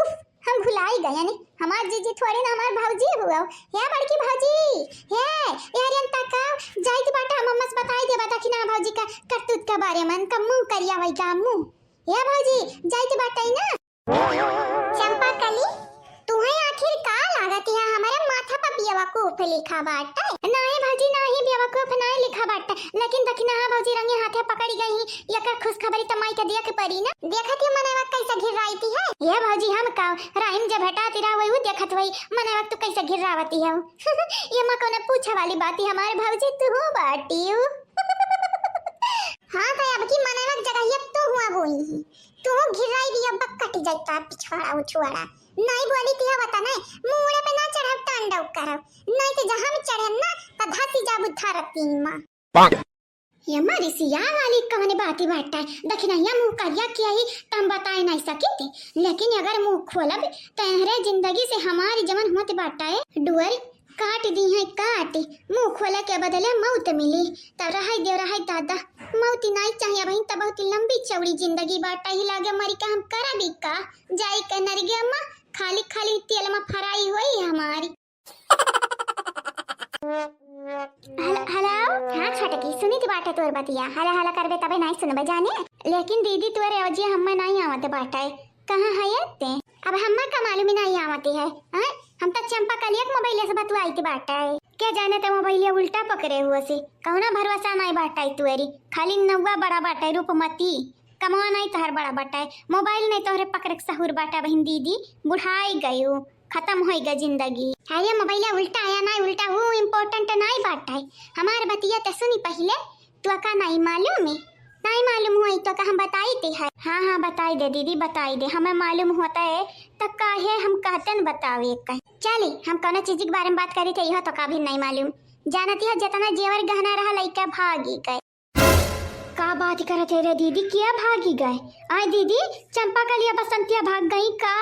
उफ, हम भुलाई गए, यानी हमार जीजी थोड़ी ना हमार भौजी हुआ। हे बड़की भौजी, हे, यार, अन तका जाइत बाटा, हम अम्मा से बताई देबा दखिना भौजी का करतूत के बारे में, उनका मुँह करिया वही का मुँह। हे भौजी, जाइत बाटा ना। चंपा कली, तुहे आखिर का लागत है, हमारे माथा पर बेवकूफ लिखा बाटे? नाही भौजी, नाही बेवकूफ नाही लिखा बाटे, लेकिन दखिना भौजी रंगे हाथे पकड़ी गई, एकर खुशखबरी त माई के दिया के पड़ी ना। देखत ही मनवा कैसे घिर्राइत है। ये भौजी, हम का राहिम जे भेटाती रहा वही देखत वही मनवा तू कैसे घिर्रावती है। ये माँ कौन पूछे वाली बात है, हमारे भौजी तू हो बाटी हो। हाँ, तो अब की मनवा के जगह ये तू हुआ बोई ही। तू घिराई भी अब कट जाता पिछवाड़ा उछवाड़ा। नहीं बोली थी बता नहीं, मूड़े पे ना चढ़ब तांडव करब, नहीं तो जहाँ में चढ़े ना तो धसी जाबू धरती माँ। ये मारी सिया वाली कौन बात ही बाटा है, दखिनहिया मुँह करिया किया ही तो हम बताए नहीं सकी थी, लेकिन अगर मुँह खोलब तो एहरे जिंदगी से हमारी जवन होत बाटा है डुअर काट दी है काट, मुँह खोले के बदले मौत मिली। तब रहे देव रहे दादा, मौत ही नहीं चाहिए बहिन, तब बहुत लंबी चौड़ी जिंदगी बाटा ही लागे मरी का हम करबी का, जाई के नरगे अम्मा, खाली खाली तेल में फ्राई होई हमारी। हेल-, हेलो, हाँ छोटकी, सुनी थी बाटे तोर बतिया, हला हला करबे तबे नहीं सुनबे जाने, लेकिन दीदी तोरे अवजिया हम्मे नहीं आवत बाटे। कहाँ है ये ते? अब हम्मा का मालूम ही नहीं आवती है, हैं? हम तो चंपा कलिया के मोबाइल से बतुआई थी बाटे। के जाने ते मोबाइल उल्टा पकड़े हुए से, कौना भरोसा नहीं बाटे तुअरी, खाली नौवा बड़ा बाटे रूपमती, कमवा नहीं तोहर बड़ा बाटे, मोबाइल नहीं तोहरे पकड़े के सहूर बाटे बहिन दीदी, बुढ़ाई गयू, खत्म होई गई जिंदगी। अरे मोबाइल उल्टा आया नहीं उल्टा, वो important नहीं बाटे, हमार बतिया ते सुनी पहले। तो का नहीं मालूम है? नहीं मालूम हुई तो का हम बताई दे है? हाँ, हाँ, बताई दे दीदी, बताई दे। हमें मालूम होता है तो काहे हम कहते न बतावे का। चली, हम कौनो चीज के बारे में बात करी थे, यह तो का भी नहीं मालूम। जानती है, जितना जेवर गहना रहा, लइका भागी गए। का बात करत है रे दीदी, क्या भागी गए? आए दीदी, चंपा कलिया बसंतिया भाग गई का?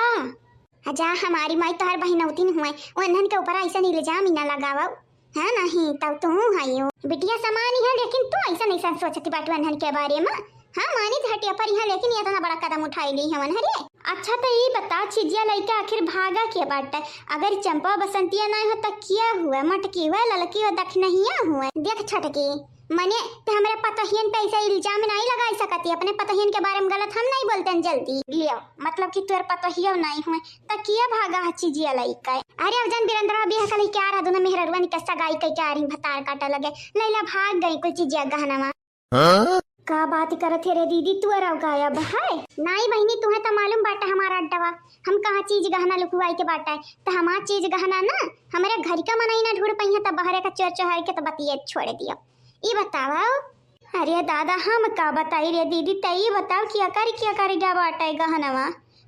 अजा, हमारी माई तोहर बहिनौतिन हुए, उन्हन के ऊपर ऐसा इल्जाम ही ना लगावा। हाँ नहीं, तब तू हइयो। बिटिया समान ही है, लेकिन तू ऐसा नहीं सोचती बाटू अनहन के बारे में। हाँ, मानित हटिया पर यहाँ, लेकिन ये इतना बड़ा कदम उठाई ली हवन, अरे। अच्छा, तो ई बता, चिजिया लइका आखिर भागा के बाटे? अगर चंपा बसंतिया नाई हो, त किया हुआ? मटकी हुआ, ललकी हुआ, दखनहिया हुआ? देख छोटकी, मने ते हमरे पतोहियन पे ऐसा इल्जाम नाई लगाई सकती, अपने पतोहियन के बारे में गलत हम नाई बोलते हैं जल्दी। लियो, मतलब कि तोर पतोहियो नाई हुए, त किया भागा है चिजिया लइका? अरे, अब जान बिरंदरवा बियाह कलही के आ रहा, दोनों मेहररुआ निकस्सा गाई कई के आ रही, भतार काटा लगे, लैला भाग गई कुल चिजिया गहनवा। हाँ? का बात करत है रे दीदी, तू अरव गायब है? नाई बहिनी, तुहे त मालूम बाटे हमारा अड्डवा, हम कहाँ चीज गहना लुकवाई के बाटे, त हमार चीज गहना ना हमरे घर का मनई ना ढूंढ पइहे, त बहरे का चोर चोहार के त बतिये छोड़ दियो। ई बतावा, अरे दादा, हम का बताई रे दीदी, त ई बताओ कि अकर, कि अकर गा बाटे गहनवा?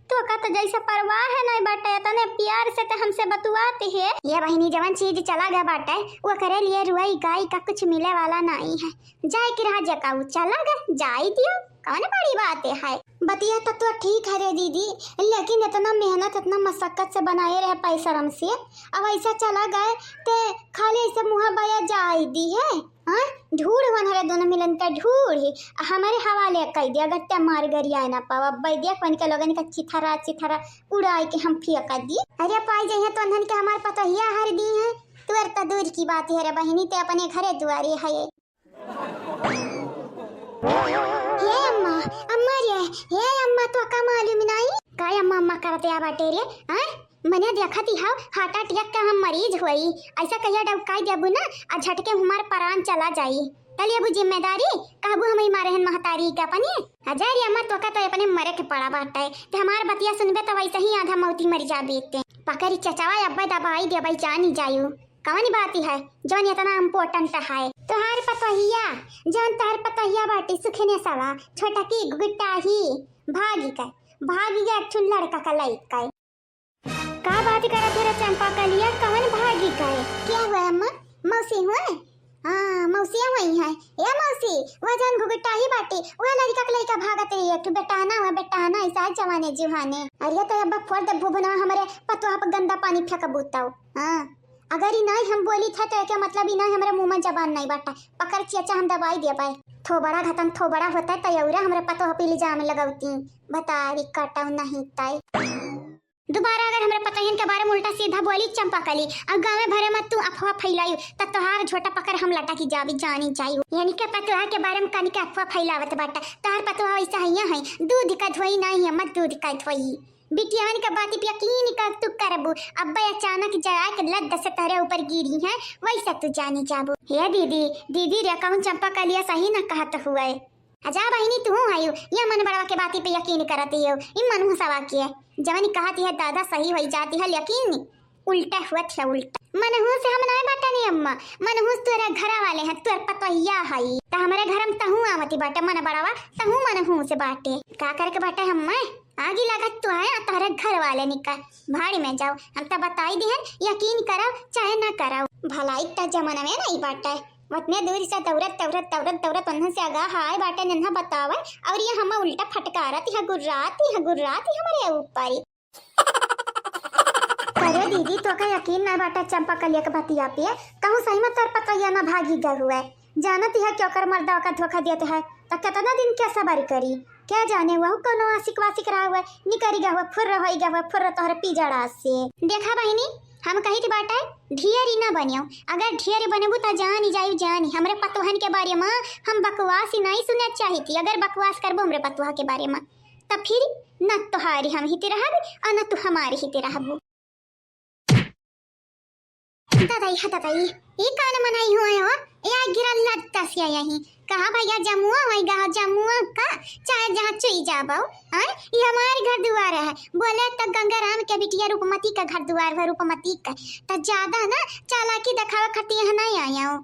तोका त जैसे परवाह है नहीं बाटे, इतने प्यार से त हमसे बतुआते है। ये बहिनी, जवन चीज चला गया बाटे, वो करे लिए रुआई गाई का कुछ मिले वाला नहीं है। जाए के रहा जकाऊ, चला गया, जाए दियो, कौन बड़ी बात है? बतिया त तो ठीक है रे दीदी, लेकिन इतना मेहनत, इतना मशक्कत से बनाए रहे पैसरम से, अब ऐसा चला गए ते खाली ऐसे मुँह बया जाए दी है। हाँ, ढूढ़ वन हरे दोनों मिलन का ढूढ़ ही, आ हमरे हवाले कई दिया, अगर ते मार गरियाए ना पावा, बैदिया कौन के लोगन का चिथरा चिथरा उड़ाई के हम फेंका दी। अरे पाई जइहे तो अनहन के हमार पतोहिया हर दी है, तुअर त दूर की बात है रे बहिनी, ते अपने घरे दुआरे है। हे अम्मा, अम्मा रे, हे अम्मा, तो का मालूम नहीं? का अम्मा, अम्मा करते आ बाटे रे? हाँ? मने देखत ही हाव, heart attack का हम मरीज होई। ऐसा कहिया डबकाई देबू ना, आ झटके हमार प्राण चला जाई। तली अबू जिम्मेदारी, कहबू हम ही मारे हन महतारी के अपने। अजय रे अम्मा, तोका तो अपने मरे के पड़ा बाटे। ते हमार बतिया सुनबे तो वैसे ही आधा मौती मर जाबे ते। पकड़ी चचावा अब्बे दबाई देबई जानी जायू। कवन बात है, जौन इतना important है? तोहार पतोहिया, जौन तोहार पतोहिया बाटी सुखनेसवा, छोटकी गुटाही, भागी के, भागी के एक ठुन लड़का का लइका। का बात करत है रे चंपा कलिया, कवन भागी गए? क्या हुआ अम्मा? मौसी हुए? हाँ, मौसिया हुई है। ए मौसी, वह जौन घुघुटाही बाटी, वह लड़का के लइका भागत रही है, तू बेटाना हुआ, बेटाना, ऐसा जवाने जुहाने। अरे तो अब फोड़ दे भुभुनवा, हमरे पतोह पर गंदा पानी फेंकबू तौ। हाँ, अगर ई नहीं हम बोली था तो एके मतलब ई नहीं हमरे मुंह में जबान नहीं बाटा, पकड़ चेचा हम दबाई देबै। थोबड़ा घतन थोबड़ा होता है तयौरा हमरे पतोह पे इल्जाम लगौती, बतारी कटौ नहीं तय। दोबारा अगर हमरे पतोहियन के बारे में उल्टा सीधा बोली चंपा कली, और गाँवे भरे में तू अफवाह फैलायू, त तोहार झोटा पकड़ हम लटा की जाबी जानी जायू। यानी के पतोहा के बारे में कानी के अफवाह फैलावत बाटा। तोहार पतोहा वैसा है, यहाँ है, दूध का धोई नहीं है, मत दूध का धोई। बिटियावन के बाती पे यकीन कर तू करबू, अब्बे अचानक जरा के लद्द से तोहरे ऊपर गिरी है, वैसा तू जानी जाबू। हे दीदी, दीदी रे, कौन चंपा कलिया सही न कहत हुए। अजा बहिनी, तू आयु, या मन बड़वा के बाती पे यकीन करत हियो, ई मनहूसवा के। जवन कहत है दादा सही होई जाती है, लेकिन उल्टा हुआ थे, उल्टा। मनहूस हम नाय बाटनी अम्मा, मनहूस तोरे घरा वाले हैं, तोर पतोहिया हई। त हमरे घर में तहू आवती बाटे मन बड़वा, तहू मनहूस बाटे। का करे के बाटे अम्मा? आगी लागत तो है, तोहरे घर वाले निका भाड़ी में जाओ। हम त बताई दिहन, यकीन करो चाहे ना करो। भलाई त जमाना में नहीं बाटे। उतने दूर से दौड़त, दौड़त, दौड़त, दौड़त, उन्हन से आगा हाय बाटे नन्हा बतावे, और ये हम उल्टा फटकारत, यह गुर्रात, यह गुर्रात, ये हमारे ऊपर। अरे दीदी, तोका यकीन ना बाटे चंपा कलिया के बतिया पे, कहूँ सही में तोर पतोहिया ना भागी गए हुए। जानत है कि ओकर मर्दा ओका धोखा देते है, त कितना दिन के सबर करी? क्या जाने वहू कोनो आशिक वाशिक रहा हुआ, निकरी गए हुआ, फुर्र होई गए हुआ, फुर्र तोहरे पिजड़ा से। देखा बहिनी, हम कही थी बाटे, ढियरी ना बनियो। अगर ढियरी बनबू त जानी जायू जानी, हमरे पतोहन के बारे में हम बकवास ही नहीं सुने चाही थी। अगर बकवास करबो हमरे पतोहा के बारे में, त फिर न तोहारी हम हिते रहब, और न तू हमारी हिते रहबू। ददाई, ह ददाई, ई कौन मनई हुए हो? या गिरल लत्ता से यही। कहा भैया जमुआ होई गा, जमुआ का? चाहे जहाँ चुई जाबो। हाँ, ई हमार घर दुआर है। बोले त गंगा राम के बिटिया रूपमती का घर दुआर है, रूपमती का। त ज्यादा ना चालाकी दिखावे खातिर यहाँ नहीं आया हो।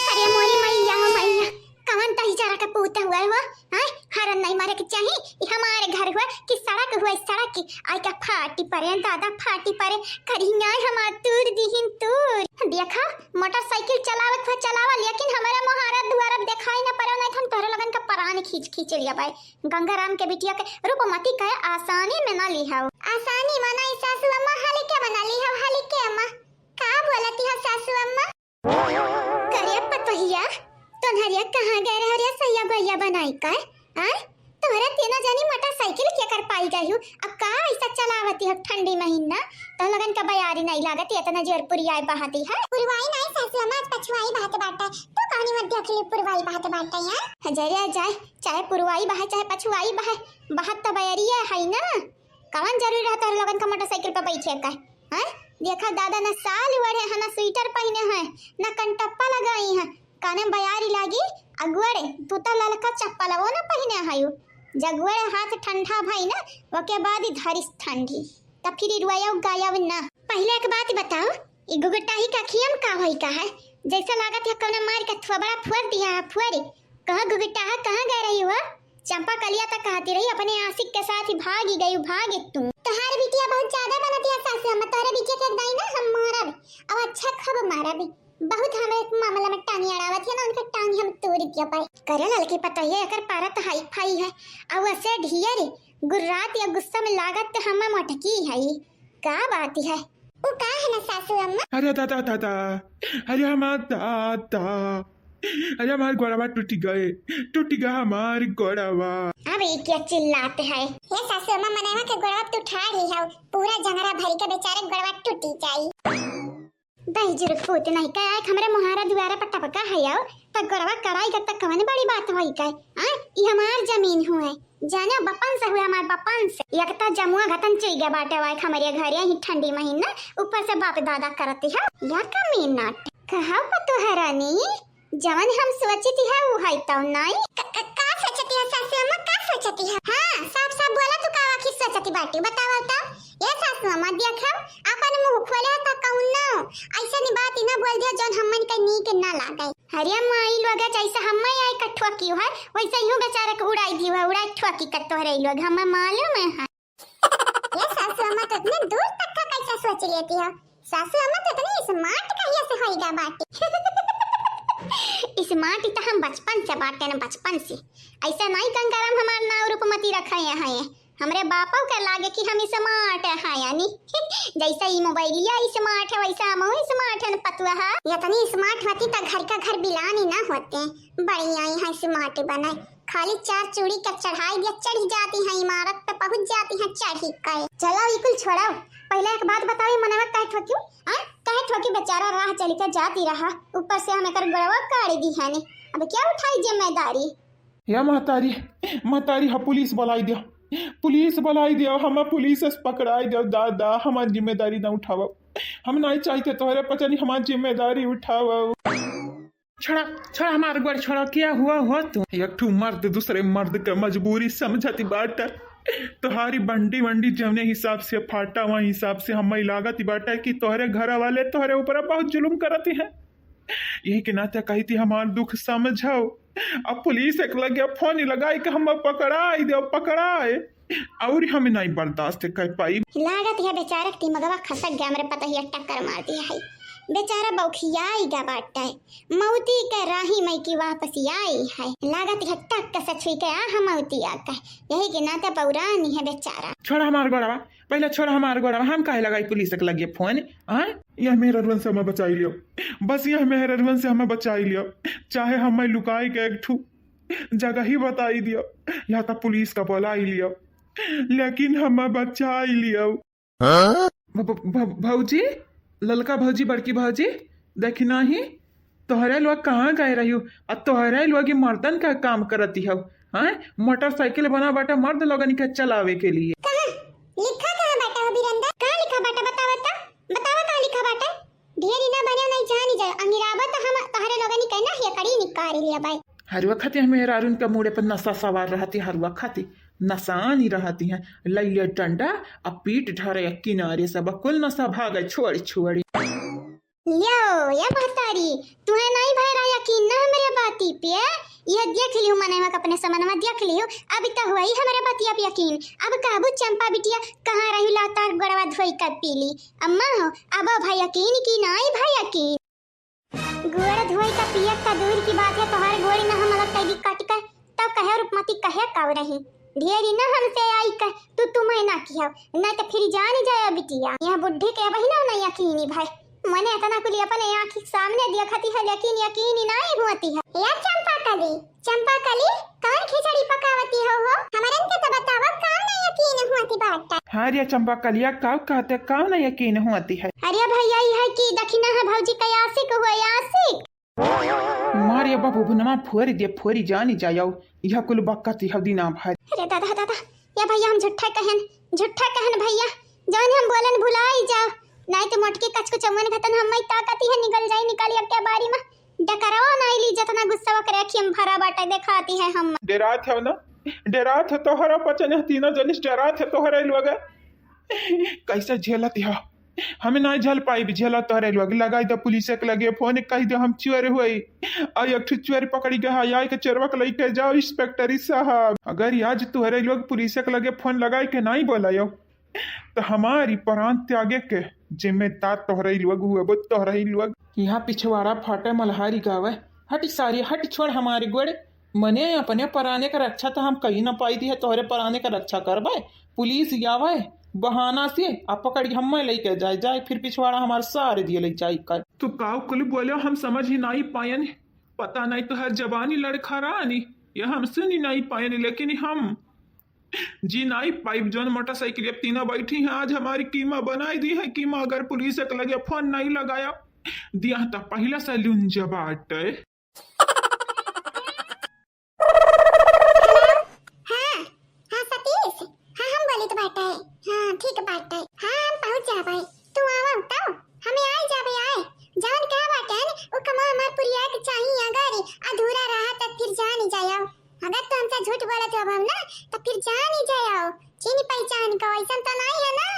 अरे मोरी मैया हो मैया, कवन दही जरा के पूत हुआ है वो? हाँ, हरन नहीं मारे के चाही। ई हमारे घर हुआ कि सड़क हुआ, सड़क की। आई का फाटी परे, दादा फाटी परे, करिया हमार तूर दिहिन तूर। देखा, मोटरसाइकिल चलावत हुआ चलावा, लेकिन हमारा मोहारा दुआरा देखाई ना पड़ो, नहीं तो हम तोहरे लगन का परान खींच खींच लिया भाई। गंगाराम के बिटिया के रूपमती कहे आसानी में ना लिहाओ। आसानी में नहीं सासू अम्मा, हल्के में ना लिहाओ, हल्के अम्मा। का बोलती है सासू अम्मा? करे पतोहिया, तोन्हरिया कहाँ गए रहे रे तो लोगन का बयारी नहीं लागत, इतना जोर पुरवाई बहाती है। पुरवाई नहीं सासू अम्मा, आज पछुआई बहत बाटे। तू कहनी मत देख ली पुरवाई बहत बाटे यार। हजरिया जाए, चाहे पुरवाई बहे, चाहे पछुआई बहे, बहत तो बयरिया है ना। कवन जरूरी रहता है लोगन का मोटरसाइकिल पर बैठे का? हैं? देखा दादा, ना साल ओढ़े है, ना स्वेटर पहने है, ना कनटप्पा लगाई है। काने में बयारी लागी, अगुअड़े, तू तो ललका चप्पल वो ना पहने है। जगुअड़े हाथ ठंडा भई ना, ओके बाद ही धरिस ठंडी। तब फिर रुआया गायब ना। पहले एक बात बताओ, ई गुगुटाही का अखिया में का होई का है? जैसे लागत है कौनो मार के थोबड़ा फोड़ दिया है, फोड़ी। कहाँ गुगुटाहा, कहाँ गए रही हो? चंपा कलिया तक कहती रही, अपने आशिक के साथ ही भागी गई, भागे तू। तोहार बिटिया बहुत ज्यादा बनत है सासू अम्मा, तोहरे बिटिया के एक दाई ना हम मारब, अब अच्छा खूब मारब। बहुत हमें एक मामला में टांगी अड़ावत है ना, उनका टांगी हम तोड़ दिया पाए। करे ललकी पतोहिया, एकर पारा तो हाई फाई है, और वैसे ढियर गुर्रात या गुस्सा में लागत तो हम मोटकी है। का बात है? उ का है ना सासू अम्मा? अरे दादा, दादा, अरे हमार दादा, अरे हमार गोड़वा टूटी गए, टूटी गए हमार गोड़वा। अब ई क्या चिल्लात है? हे सासू अम्मा, मनवा के गोड़वा तू ठाड़ ही है, पूरा जंगरा भरी के बेचारे गोड़वा टूटी जाई। दही जुरुक पूत नहीं का आए हमरे मुहारा दुआरा पर टपका है आओ, त गोड़वा कराई का त कवन बड़ी बात होई का? आ, ई हमार जमीन हुए, जाने बपन से हुए, हमार बपन से। एक त जमुआ घतन चुई गया बाटे वाइक हमरे घरे ही ठंडी महीना, ऊपर से बाप दादा करती है। या का मीनाट कहा पतोह रानी, जवन हम सोचित है उ है तो नहीं। क-, क-, का सोचती है सासू अम्मा, का सोचती है? हाँ, साफ साफ बोला तू का आखिर सोचती बाटी, बतावा तो। ए सासू अम्मा, देख हम अपन मुंह खोले तो कहूँ ना, ऐसे नहीं बात ही ना बोल दिया जौन हमन के नीक ना लागे। अरे माई लोग, जैसे हम्मे आई का ठोकी है, वैसे यूं बेचारे के उड़ाई दी है, उड़ाई ठोकी का तोहरे लोग, हमें मालूम है। ये सासू अम्मा तो इतने दूर तक का कैसे सोच लेती हो? सासू अम्मा तो इतनी smart कहिया से होइगा बाटी? Smart तो हम बचपन से बाटे न, बचपन से। ऐसा नहीं गंगाराम हमार नाव रूपमती रखा है, हमरे बापो के लागे कि हम smart है यानी। जैसा ई मोबाइलिया smart है, वैसा हमहू smart है न पतुआ। इतनी smart होती त घर का घर बिलान ही ना होते। बड़ी आई है smart बने, खाली चार चूड़ी का चढ़ाई दिया, चढ़ी जाती है, इमारत पे पहुँच जाती है चढ़ी के। चलो ई कुल छोड़ो, पहले एक बात बताओ, ई मनवा काहे ठोकी? आ? काहे ठोकी? बेचारा राह चल के जाती रहा, ऊपर से हम एकर गोड़वा काट दी है ने, अब क्या उठाई जिम्मेदारी? या महतारी, महतारी, हा पुलिस बुलाई दिया, पुलिस बुलाई दिया, हम पुलिस से पकड़ाई दिया, दादा, हमार जिम्मेदारी ना उठावा, हम नहीं चाहते तोहरे पचनी हमार जिम्मेदारी उठावा। छोड़ा, छोड़ा हमार गोड़, छोड़ा, क्या हुआ हो तू? एक ठू मर्द दूसरे मर्द के मजबूरी समझत बाटे। तोहारी बंडी वंडी जौने हिसाब से फाटा, वही हिसाब से हमें लागत बाटे कि तोहरे घर वाले तोहरे ऊपर बहुत जुल्म करत हैं। यही के नाते कही थी हमार दुख समझो। अब पुलिस एक लगे फोन लगाई के हम पकड़ाई दे, पकड़ाए, और हम नहीं बर्दाश्त कर पाई। लागत है बेचारा के दिमगवा खसक गया, हमरे पतहिया टक्कर मार दिया है। बेचारा बौखियाई गा बाटे, मौती के राही में की वापस आई है। लागत है टक से छुई के आ हम मौती आ के, यही के नाते बौरानी है बेचारा। छोड़ा हमार गोड़वा, पहले छोड़ा हमार गोड़वा, हम काहे लगाई पुलिस के लगे फोन? हाँ, यह मेहररुअन से हमें बचाई लियो, बस यह मेहररुअन से हमें बचाई लियो, चाहे हमें लुकाई के एक ठू जगह ही बताई दियो, या तो पुलिस का बुलाई लियो, लेकिन हमें बचाई लियो। हाँ? भ-, भ-, भ-, भौजी, ललका भौजी, बड़की भौजी, देखी नाही, तोहरे लोग कहाँ गए रही हो? आ तोहरे लोग ई मर्दन का काम करती हो, हाँ? मोटरसाइकिल बना बाटे मर्द लोगन के चलावे के लिए। कहाँ? लिखा कहाँ बाटे हो बीरेंद्र? कहाँ लिखा बाटे? बतावा तो, बतावा कहाँ लिखा बाटे? ढेरी ना बने नहीं जानी जाए, अंगिरावा तो हम तोहरे लोगन के ना हेकड़ी निकाल लिया भाई। हर वक्त ये मेहरारून के मूड़े पर नशा सवार रहती, हर वक्त नशानी रहती हैं। लैले डंडा आ पीट ढरे किनारे, सब कुल नशा भागे छोड़ छोड़ी। लियो, या महतारी, तुहे नहीं भय रहा यकीन ना हमरे बाती पे? यह देख लियो मनवा के अपने समनवा देख लियो, अब तो हुआ ही हमरे बातिया पे यकीन। अब कहबू चंपा बिटिया कहाँ रही लाता गोड़वा धोई का पीली। अम्मा हो, अब भाई यकीन की नहीं भाई यकीन। गोड़ धोई का पियत का दूर की बात है, तोहार गोड़ न हम अलग कैदी काट के, तब कहे रूपमती कहे काव रही। ढेरी न हमसे आई कह, तू तुम्हें ना किया, नहीं तो फिर जान जाए बिटिया। यह बुढ़ी के वही ना नहीं यकीनी भाई, मने इतना कुल अपने आँखी के सामने देखती है, लेकिन यकीनी नहीं होती है। या चंपा कली, चंपा कली, कौन खिचड़ी पकावती हो हो? हमरन के तो बतावा, काव ना यकीन हुआती बाटा। हाँ रे चंपा कलिया, काव कहते, काव ना यकीन हुआती है? अरे भैया, ई है कि दखिना है भौजी का आशिक हुआ, आशिक। मारे बाबू भुनमा फोरी दे, फोरी जानी जायो। यह कुल बकती हौ दिना भर। अरे दादा, दादा, या भैया हम झूठा कहन, झूठा कहन भैया, जौन हम बोलन भुलाई जाओ, नाहीं तो मोटकी कचकु चौवन घतन हम ताकती है, निकल जाई, निकाली अक्के बारी में। डकरवा नाहीं ली, जतना गुस्सा ओकरे अखियम भरा बाटे, देखाती है हम। डेरात है ना, डेरात है तोहरा पचन है, तीनों जनिस डेरात है तोहरे लोग। कैसे झेलत है? हमें नाहीं झेल पाई, झेला तोहरे लोग। लगाई दो पुलिस के लगे फोन, कह दो हम चोर हुई, और एक ठो चोर पकड़ी गया है, आई के चोरवा के लेके जाओ इंस्पेक्टर साहब। अगर आज तोहरे लोग पुलिस के लगे फोन लगाई के नाहीं बोलायो, तो हमारी प्राण त्यागे के जिम्मेदार तोहरे लोग हुए, वो तोहरे लोग। यहाँ पिछवाड़ा फाटे मल्हारी गावे, हट सारी हट, छोड़ हमारे गोड़। मने अपने पराने के रक्षा तो हम कहीं ना पाई दी है, तोहरे पराने के रक्षा करबे। पुलिस आवे बहाना से, आ पकड़ के हमें लेके जाए, जाए फिर पिछवाड़ा हमारे सारे दिए ले जाए कर। तू काव कुल बोले, हम समझ ही नाहीं पायन। पता नाहीं तोहर जबानी लड़खड़ानी, ये हम सुनी नाहीं पायन, लेकिन हम जी नाहीं पाइब। जौन मोटरसाइकिल अब तीनों बैठी हैं, आज हमारी कीमा बनाई दी है। कीमा अगर पुलिस के लगे फोन नाहीं लगाया दिया तो पहले से लुंजा बाटे। हाँ, हाँ सतीश, हाँ हम बोलित बाटे। हाँ ठीक बाटे, हाँ हम पहुँच जाबे। तू आवा तो हमें आइ जाबे आए। जौन कहा बाटे न, उ कमा हमार पुरिया के चाही, अगर अधूरा रहा त फिर जानी जायो। अगर तू हमसे झूठ बोलत हो ना, त फिर जानी जायो। चिन्ह पहचान को ऐसन तो नाहीं है ना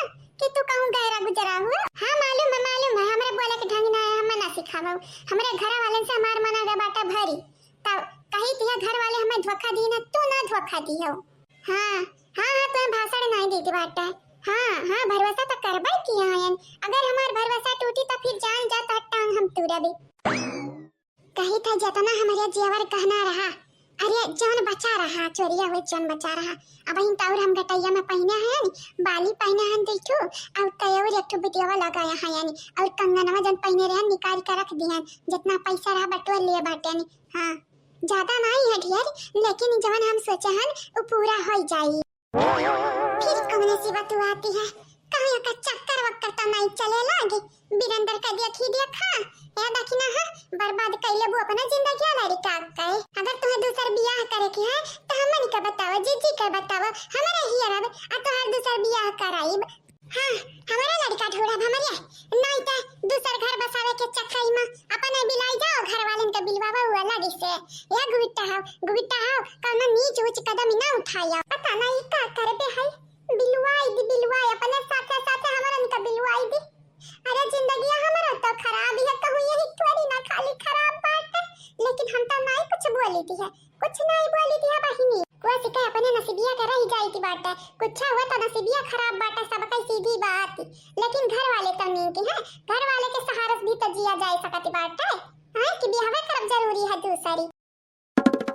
कि तू कहूँ गैरा गुजरा हो। हाँ मालूम है, मालूम है, हमरे बोले के ढंग ना है, हमें ना सिखावो। हमरे घर वालन से हमार मना गए बाटा भरी। तब कही दिया घर वाले हमें धोखा दी ना, तू ना धोखा दियो। हाँ, हाँ, हाँ, तुम्हें भाषण नहीं देती बाटा। हाँ, हाँ, भरोसा तो करबे किया है। अगर हमार भरोसा टूटी तो फिर जान जा तो टांग हम तूरा भी। कही था जतना हमरे जेवर गहना रहा, अरे जौन बचा रहा, चोरिया हुए जौन बचा रहा, अबहिन तो और हम गटैया में पहिने हैं, बाली पहिने हैं देखो, और तो और एक ठो बिटियावा लगाया है यानी, और कंगनवा जौन पहिने रहे निकाल के रख दिहन, जितना पैसा रहा बटोर लिए बाटे यानी। हाँ, ज्यादा नाहीं है ढेर, लेकिन जौन हम सोचे हन उ पूरा हो जाई। फिर कौन सी बतुआती है? कहूँ का चक्कर वक्कर तो नाहीं चले लागे। बिरंदर का देखी देखा, या देखी ना है, बर्बाद कैले वो अपना जिंदगी वाला रिटाक गए। अगर तुम्हें दूसर बियाह करे के है तो हमन का बताओ, जीजी का बताओ, हमारे ही अरब आ तोहार दूसर बियाह कराइब। हाँ, हमारा लड़का ढूंढब हमारे, नाहीं तो दूसर घर बसावे के चक्कर में अपन बिलाई जाओ, घर वालन के बिलवावा हुआ लगी से। या गुबिट्टा हाव, गुबिट्टा हाव, कौनो नीच ऊंच कदम ना उठाया। पता नाहीं का करबे है, बिलवाई दी, बिलवाई, अपने साथे साथे हमरन का बिलवाई दी। अरे जिंदगिया हमरो तो खराब है, कहूँ यही थोड़ी ना खाली खराब बात है, लेकिन हम तो नाहीं कुछ बोली दी है, कुछ नाहीं बोली दी है बहिनी। वो सिके अपने नसीबिया के रह जाई की बात है, कुछ हुआ तो नसीबिया खराब बात है, सबका सीधी बात, लेकिन घर वाले तो नीक है, घर वाले के सहारे से भी तो जिया जाए सकत बात है। हाँ, कि बियाहवे करब जरूरी है दूसरी।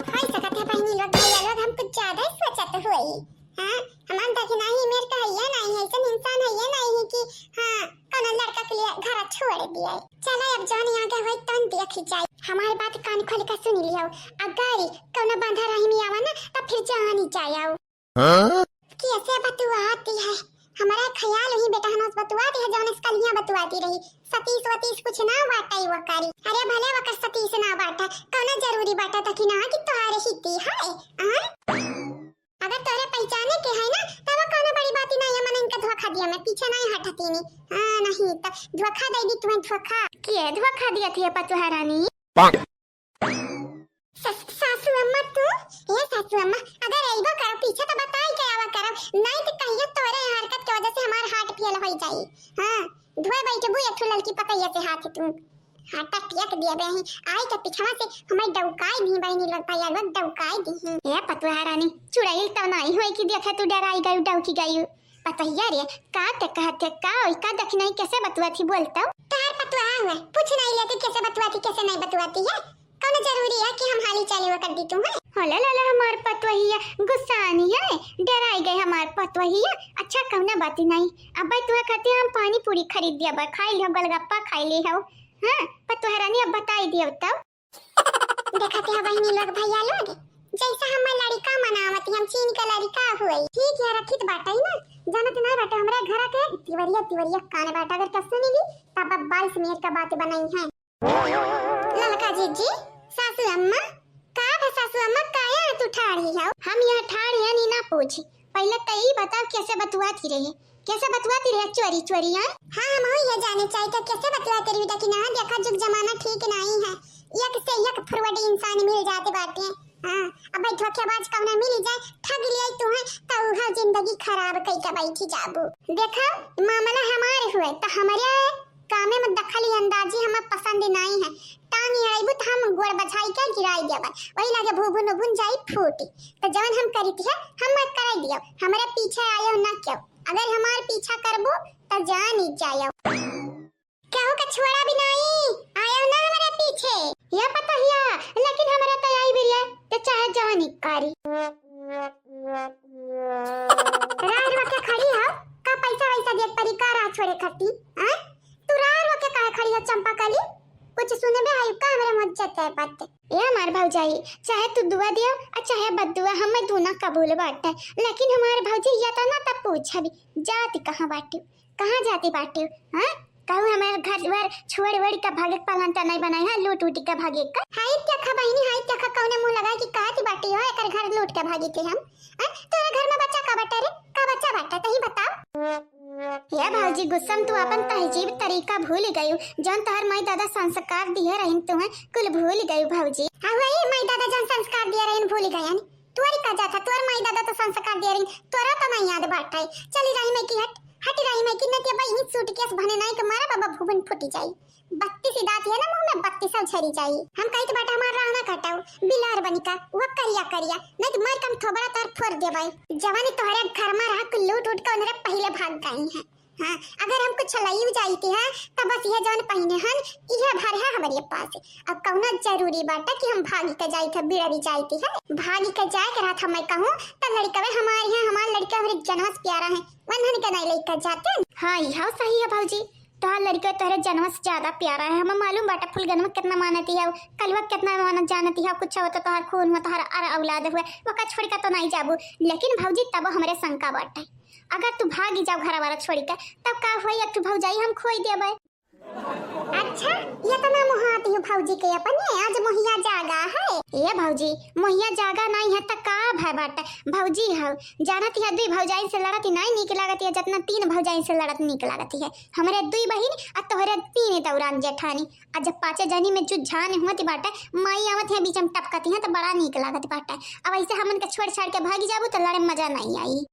होई सकत है बहिनी लोग, भैया लोग, हम कुछ ज्यादा ही सोचत होई। हाँ, हमार देखी नाहीं, मेर का हइये नाहीं है, ऐसन इंसान हइये नाहीं है कि हाँ, कौनो लड़का के लिए घर छोड़ दिए। चला अब जौन आगे होई तौन देखी जाए। हमारी बात कान खोल के सुन लियो, अगर कौनो बांधा राही में आवा ना, तब फिर जानी जाओ। हाँ? कैसे बतुआती है? हमारा ख्याल वही बेटा हनोस बतुआती है, जौन इसका लिया बतुआती रही। सतीश वतीश कुछ ना बाटे वो करी। अरे भले वकर सतीश ना बाटा, कौनो जरूरी बाटा था कि ना कि तोहारे हिती है, हाँ? अगर तोरे पहचाने के है ना, तब कौनो बड़ी बात ही नहीं है, मन इनका धोखा दिया, मैं पीछे नहीं हटती नहीं। हाँ, नहीं तो धोखा दे दी तुम्हें, धोखा। के धोखा दिया थी पतोहा रानी? सस-, सासू अम्मा तू, ए सासू अम्मा, अगर अइबो करो पीछे तो बताई के आवा करो, नहीं तो कहियो तोरे हरकत के वजह से हमार heart fail होई जाई। हाँ, धोए बैठबू एक ठो लड़की पतैया से हाथ तू। हाँ, टटिया के दिया बे ही, आई के पिछवा से हमें डौकाई दी बहिनी लोग, भैया लोग डौकाई दी ही। ए पतोहा रानी, चुड़ैल तो नहीं होई कि देखे तू डराई गई, डौकी गई। पतोहिया रे, का के कहत है, का ओई का दखिनाई कैसे बतुआ थी बोलतौ? तोहार पतोहा हुआ, पूछ नहीं लेती कैसे बतुआ थी, कैसे नहीं बतुआती है? कौन जरूरी है कि हम हाली चाली वो कर दी तू है? होला लाला हमार पतोहिया गुस्सानी है, डराई गए हमार पतोहिया। अच्छा कौना बाती नहीं, अब तू खाते हम पानी पूरी खरीद दिया बा, खाई लियो, गोलगप्पा खाई ली हो। हाँ, पतोहा रानी अब बताई दियो तब। देखते हो बहिनी लोग, भैया लोग, जैसे हमें लड़िका मनावत ही, हम चीन के लड़िका हुए। ठीक है, रखित बाटे ना, जानत ना बाटे, हमरा घर के तिवरिया तिवरिया कान बाटे, अगर कस सुनी ली तब बाईस मिनट का बात बनाई है। ललका जीजी, सासू अम्मा, का भा सासू अम्मा, काहे तू ठाड़ी हौ? हम यहाँ ठाड़ी हनी ना पूछी, पहिले त ई बताओ कैसे बतुआत ही रहे, कैसे बतुआत ही रहे चोरी चोरी, हाँ? हाँ, हम यह जाने चाहिए तो कैसे बतुआत रही, देखी ना, देखा जुग जमाना ठीक नहीं है, एक से एक फुरवडी इंसान मिल जाते बाटे। हाँ, अब भाई धोखेबाज कौनो मिल जाए, ठग लिया तू है, तो उहा जिंदगी खराब कई के बैठी जाबू। देखा, मामला हमारे हुए, तो हमारे कामे में दखल अंदाजी हमें पसंद नहीं है। टांग अड़ाइबू तो हम गोड़ बझाई के गिराई देबे, वही लागे भुभुन उभुन जाई फूटी। तो जवन हम करीत है, हम मत कराई दियो, हमारे पीछे आयो ना क्यों। अगर हमार पीछा करबू, तो जान ही जायो। केहू के छोड़ा भी नहीं, आयो ना हमारे पीछे। ये पतोहिया, लेकिन हमरा तो आई भी रे, तो चाहे जानी कारी। राह रुआ के खड़ी हो, का पैसा वैसा देत परी का राह छोड़े खाती? हाँ? तू राह रुआ के काहे खड़ी हो चंपा कली? कुछ सुने बे आई का हमरे मुँह चते बात? ए हमार भौजाई, चाहे तू दुआ दियो आ चाहे बददुआ, हमें दूना कबूल बाटे, लेकिन हमार भौजी या तो ना तब पूछ अभी जाती कहाँ बाटी? कहाँ जाती बाटे? हाँ? कहूँ हमार घर वर छोड़ वड़ के भागे के पालन त नहीं बनाए है, लूट उट के भागे का। हाय देखा बहिनी, हाय देखा कौने मुँह लगा के कहत बाटे हो, एकर घर लूट के भागी थे हम। हाँ? तोरा घर में बच्चा का बाटे रे? का बच्चा बाटे? तही बताओ। ये भौजी गुस्सा में तू अपन तहजीब तरीका भूल गयू। जौन तोहर माई दादा संस्कार दिए रहिन तुम्हें, कुल भूल गयू भौजी। हाँ वही माई दादा जौन संस्कार दिए रहिन भूल गयन। तोरी का जाता, तोर माई दादा तो संस्कार दिए रही, तोरा तो नहीं याद बाटे। चली रही मैं की हट, हट रही मैं की, न ते बहिनी सूटकेस भने नहीं के मारा बाबा भुवन फूटी जाई। बत्तीस ही दांत है ना मुँह में, बत्तीस सब झरी जाई। हम कहित बाटे हमार राह ना कटाऊ, बिलार बनी का, वो करिया करिया, नहीं तो मार कम थोबड़ा तार फोड़ देबे। जवानी तोहरे घर में रहा कुल लूट उट के उनरे पहले भाग गई है। हाँ, अगर हम कुछ लई जाइत है, तब बस यह जौन पहिने हन, इहे भर है हमरे पास। अब कौनो जरूरी बाटे कि हम भागी के जाइत है, बिड़री जाइत है। भागी के जाए के रहत हमें कहूँ, त लड़कवे हमारे हैं, हमार लड़का हमरे जनवा से प्यारा है, वन्हन के नहीं लेके जाते। हाँ, यह सही है भौजी, तोहार लड़का तोहरे जनवा से ज्यादा प्यारा है। हमें मालूम बाटे फुलगनवा कितना मानती है, कलवा कितना मानत जानती है, कुछ हो तो तोहार खून हो, तोहार अर औलाद हुए, वका छोड़ के तो नहीं जाबू। लेकिन भौजी तब हमरे शंका बाटे, अगर तू भागी जाओ घर वाला छोड़ के, तब का हुआ, एक ठो भौजाई हम खोई देबे। अच्छा, ये तो ना मोहात यू भौजी के अपने, आज मोहिया जागा है। ए भौजी, मोहिया जागा नहीं है त का भय बाटे? भौजी हौ, जानत है दुई भौजाई से लड़त ही नहीं नीक लागत है, जितना तीन भौजाई से लड़त नीक लागत है। हमरे दुई बहिन आ तोहरे तीन दौरान जेठानी, आ जब पाँचे जनी में जुझान हुआ बाटे, माई आवत है बीच में टपकती है तो बड़ा नीक लागत बाटे। अब ऐसे हमन के छोड़ छाड़ के भागी जाबू तो लड़े में मजा नहीं आई।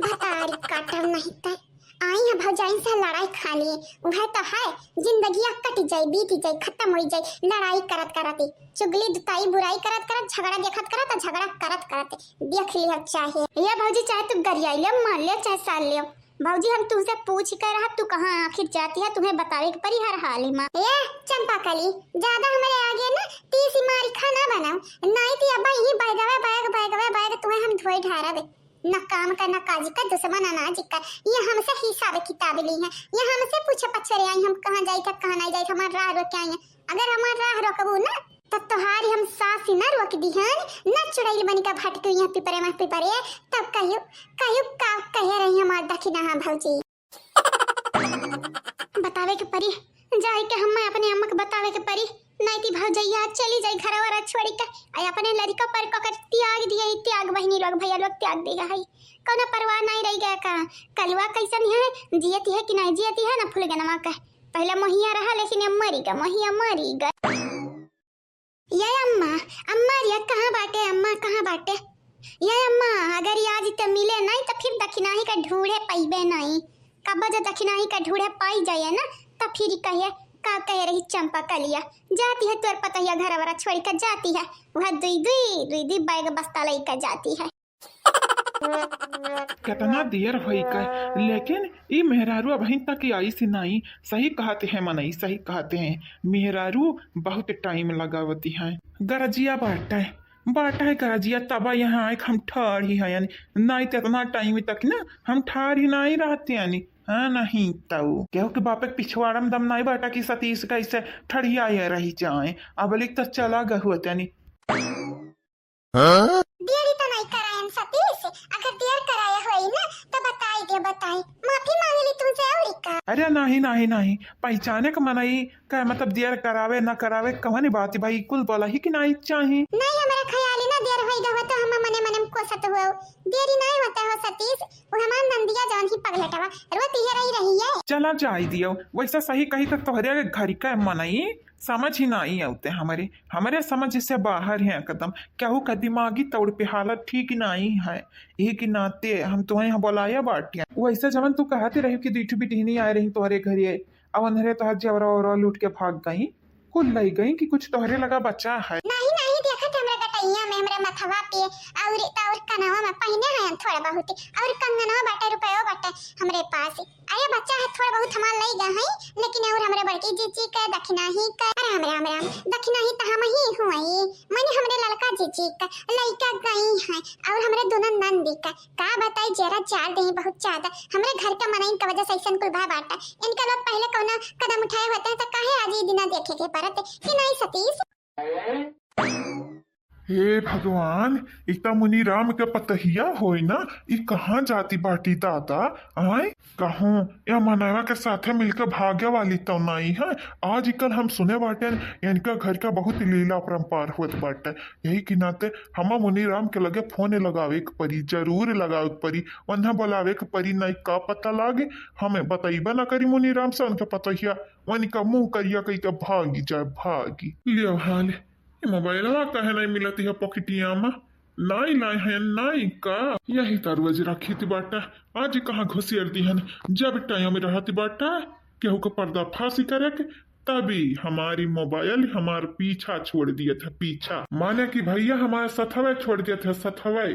भतारी काटब नहीं तै। आई है भौजाइन से लड़ाई खाली, उहै तो है, जिंदगिया कट जाई, बीत जाई, खत्म हो जाई, लड़ाई करत करत ही, चुगली दुताई बुराई करत करत, झगड़ा देखत करत, झगड़ा करत करत देख लिया चाहे। ये भौजी चाहे तू गरियाई ले, मार ले, चाहे साल ले। भौजी हम तुमसे पूछ कर रहा, तू कहाँ आखिर जाती है, तुम्हें बतावे के परी हर हाल में। ए चंपा कली, ज्यादा हमारे आगे ना तीसी मारी खाना बनाओ, नहीं तो अब यही बैगवे बैग, बैगवे बैग तुम्हें हम धोए ढारब। न काम का, न काज का, दुश्मन अनाज का। ये हमसे हिसाब किताब ली है, ये हमसे पूछे पछरे आई, हम कहाँ जाई था, कहाँ नहीं जाई था, हमार राह रोक के आई है। अगर हमार राह रोकबू ना, तब तोहारी हम सास ही ना रोक दिहन, ना चुड़ैल बनी का भटकू यहाँ पिपरे में पिपरे। तब कहियो, कहियो का कहे रही हमार दखिना, हाँ भौजी। बतावे के परी, जाए के हम्मे अपने अम्मा के बतावे के परी। नहीं ती भौजैया चली जाई घरवा छोड़ी के, आ अपने लड़िका पर को कर त्याग दिए ही, त्याग बहिनी लोग, भैया लोग त्याग दिए है। कौनो परवाह नहीं रह गया का? कलवा कैसन है, जियती है कि नहीं जियती है ना फुलगनवा का। पहले मोहिया रहा लेकिन अब मरी गा, मोहिया मरी गा। ये अम्मा, अम्मा रे, कहाँ बाटे अम्मा, कहाँ बाटे? ये अम्मा, अगर ये आज ते मिले नहीं तो फिर दखिनाही का ढूंढे पाइबे नहीं। कब जो दखिनाही का ढूंढे पाई जाए ना, तो फिर कहे, का कहे रही चंपा कलिया, जाती है तोर पतोहिया घर वाला छोड़ के जाती है, वह दुई दुई, दुई दुई बैग बस्ता लेकर जाती है। कितना देर होई का, लेकिन ई मेहरारू अबहिन तक आइस नाई। सही कहते हैं मनई, सही कहते हैं, मेहरारू बहुत टाइम लगावती हैं। गरजिया बाटा है, बाटा है गरजिया, तबा यहाँ आए हम ठाढ़ी हैं, नाई तो इतना टाइम तक ना हम ठाढ़ी नाई रहते यानी। हाँ, नहीं तो केहू के बापे के पिछवाड़ा में दम नाई बाटा कि सतीश कैसे ठड़िया रही जाए। अब लिख तो चला गहुआ तनी। देरी तो नहीं करायन सतीश, अगर देर कराया होई ना तो बताई दे, बताई, माफी मांग ली तुमसे और का। अरे नहीं, नहीं, नहीं, पहचाने का मनई का मतलब देर करावे ना करावे कवनी बात भाई, कुल बोला ही कि नहीं चाही। नहीं, हमारा ख्याल ही ना देर होई गवा तो हम मने मने में कोसत हुआ। देरी नहीं होता हो सतीश, वो हमार नंदिया जौन ही पगलटवा रोती है रही रही है। चला जाई दियो, वैसा सही कही तो तोहरे घर का मनई समझ ही नहीं आवते हमरे, हमरे समझ से बाहर है एकदम। केहू का दिमागी तौर पे हालत ठीक नहीं है, यही के नाते हम तुम्हें यहाँ बुलाया बाटिया। वैसे जवन तू कहते रही कि दीठू बिटिहनी आए रही तोहरे घरे, अब अंधरे तोहर जेवरा ओवरा लूट के भाग गई, कुल लई गई कि कुछ तोहरे लगा बचा है? नहीं, नहीं, देखत हमरा गटैया में, हमरा मथवा पे और, और कनवा में पहने हैं थोड़ा बहुत, और कंगनवा बाटे, रुपयो बाटे हमरे पास। अरे बच्चा है, थोड़ा बहुत हमार लई गए हैं, लेकिन और हमरे बड़की जीजी का दखिनाही का, अरे राम राम राम, दखिनाही तो हम ही हुई, माने हमरे लड़का जीजी का लइका गई हैं, और हमरे दोनों नंदी का, का बताई, जरा जार दे बहुत ज्यादा। हमरे घर का मनइन का वजह से ऐसन कुल भा बाटा। इनका लोग पहले कौनो कदम उठाए होते हैं तो काहे आज ये दिना देखे के पड़त कि नहीं सतीश? हे भगवान, इतना मुनि राम के पतहिया होई ना, ई कहाँ जाती बाटी दादा? आय कहूँ या मनवा के साथे मिलकर भागे वाली तो नहीं है। आज कल हम सुने बाटे इनका घर का बहुत लीला अपरंपार होत बाटे। यही के नाते हम मुनि राम के लगे फोन लगावे के परी, जरूर लगावे के परी, उन्हें बुलावे के परी, नहीं का पता लागे, हमें बतैबे ना करी मुनि राम से उनके पतहिया, उनका मुंह करिया कई के भागी जाए, भागी। लियो हाल, ये मोबाइलवा काहे नहीं मिलती है पॉकेटिया में? नहीं लाए हैं, नहीं का? यही तो रोज रखी थी बाटा, आज कहाँ घुसियर दी हन? जब टाइम रहत बाटा, केहू के पर्दा फांसी करे के, तभी हमारी मोबाइल हमार पीछा छोड़ दिया था, पीछा। माने कि भैया हमारा सथवे छोड़ दिया था, सथवे।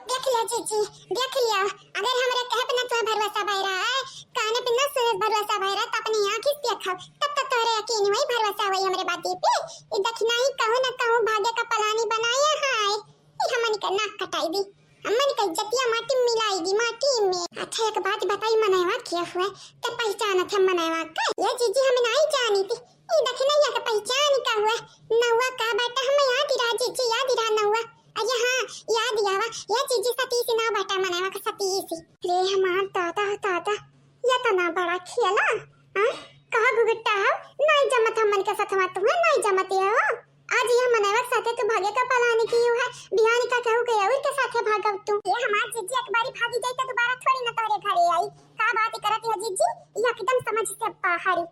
देख लिया जीजी, देख लिया, अगर हमरे कहे पे ना तुहे भरोसा भय रहा है, काने पे ना सुने भरोसा भय रहा, तो अपनी आँखी से देखब, तब तो तोहरे यकीन हुई, भरोसा हुई हमरे बाती पे। ई दखिनाही कहूँ ना कहूँ भागे का पलानी बनाया है, ई हमन के नाक कटाई दी। अम्मन का इज्जतिया माटी में मिलाएगी, माटी में। अच्छा, एक बात बताई, मनैवा के हुए? ते पहचानत है मनैवा का? ये जीजी, हम नहीं जानी थी। ई दखिनैया के पहचान का हुए? नौवा का बाटा, हम याद ही रहा जीजी, याद ही रहा नौवा। अरे हाँ, याद ही आवा। ये जीजी, सतीश ना बाटा मनैवा का, सतीश। रे हमार दादा, दादा, ये तो ना बड़ा खेला। हाँ? कहा घुघुट्टा हो? नहीं जमत हमन के सथवा तुम्हें, नहीं जमत ये हो। आज यह मनैवा के साथे तू भागे का पलानी की है, बिहानी का कहू के और के साथे भागव तू। ये हमार जीजी एक बारी भागी जाई तो दोबारा थोड़ी ना तोरे घरे आई। का बात करत है जीजी, ये एकदम समझ से बाहर।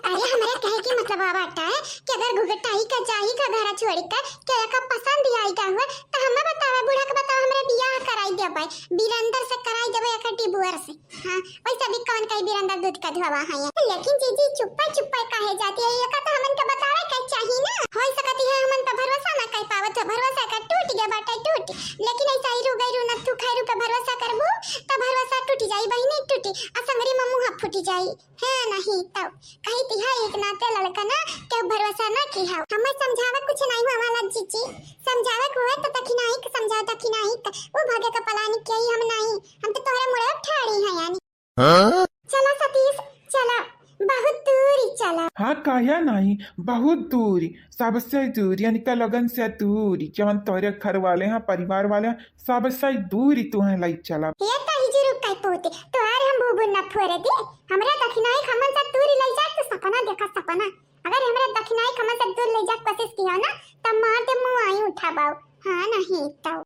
अरे हमरे कहे के मतलब आ बाटा है कि अगर घुघुटाई का जाई का घर छोड़ के, के एका पसंद आई का हुआ, तो हमें बतावे, बूढ़ा के बतावे, हमरे बियाह कराई देबे, बीरेंद्र से कराई देबे, एकर डिवोर्स। हाँ, वैसे भी कौन कही बीरेंद्र दूध का धोवा है ये। लेकिन जीजी चुप्पे चुप्पे काहे जाती है? ये का तो हमन के बतावे के चाही ना। हो सकती है हमन पे भरोसा ना कर पावत हो, भरोसा का टूट गया बाटे, टूट। लेकिन ऐसा ही रू गई रू ना तू खैरू पे भरोसा करबू, तो भरोसा टूट जाई बहिनी, टूटी। आ संगरी में मुँह फूट जाई। है नहीं तो कही ती है एक नाते लड़का ना के भरोसा ना की है। हमें समझावे कुछ नहीं हुआ वाला जीजी, समझावे को है तो दखिनाही के समझाओ, दखिनाही के। वो भागे का पलानी के ही हम नहीं, हम तो तोहरे मुड़े ठाड़ी है यानी। हाँ? चला सतीश, चला, बहुत दूरी चला। हाँ, काहे नहीं, बहुत दूरी, सबसे दूरी, यानी कि लगन से दूरी, जवन तोरे घर वाले हैं, परिवार वाले हैं, सबसे दूरी तुहें लई चला। ये कही जुरुक कह पोते, तोहार हम भूबुन न फोरे दे, हमरा दखिनाई खमन से दूरी लई जा, तू सपना देखा, सपना। अगर हमरा दखिनाई खमन से दूर लई जा कोशिश किया ना, तब मार दे मुँह आई उठा बाऊ। हाँ, नहीं तो।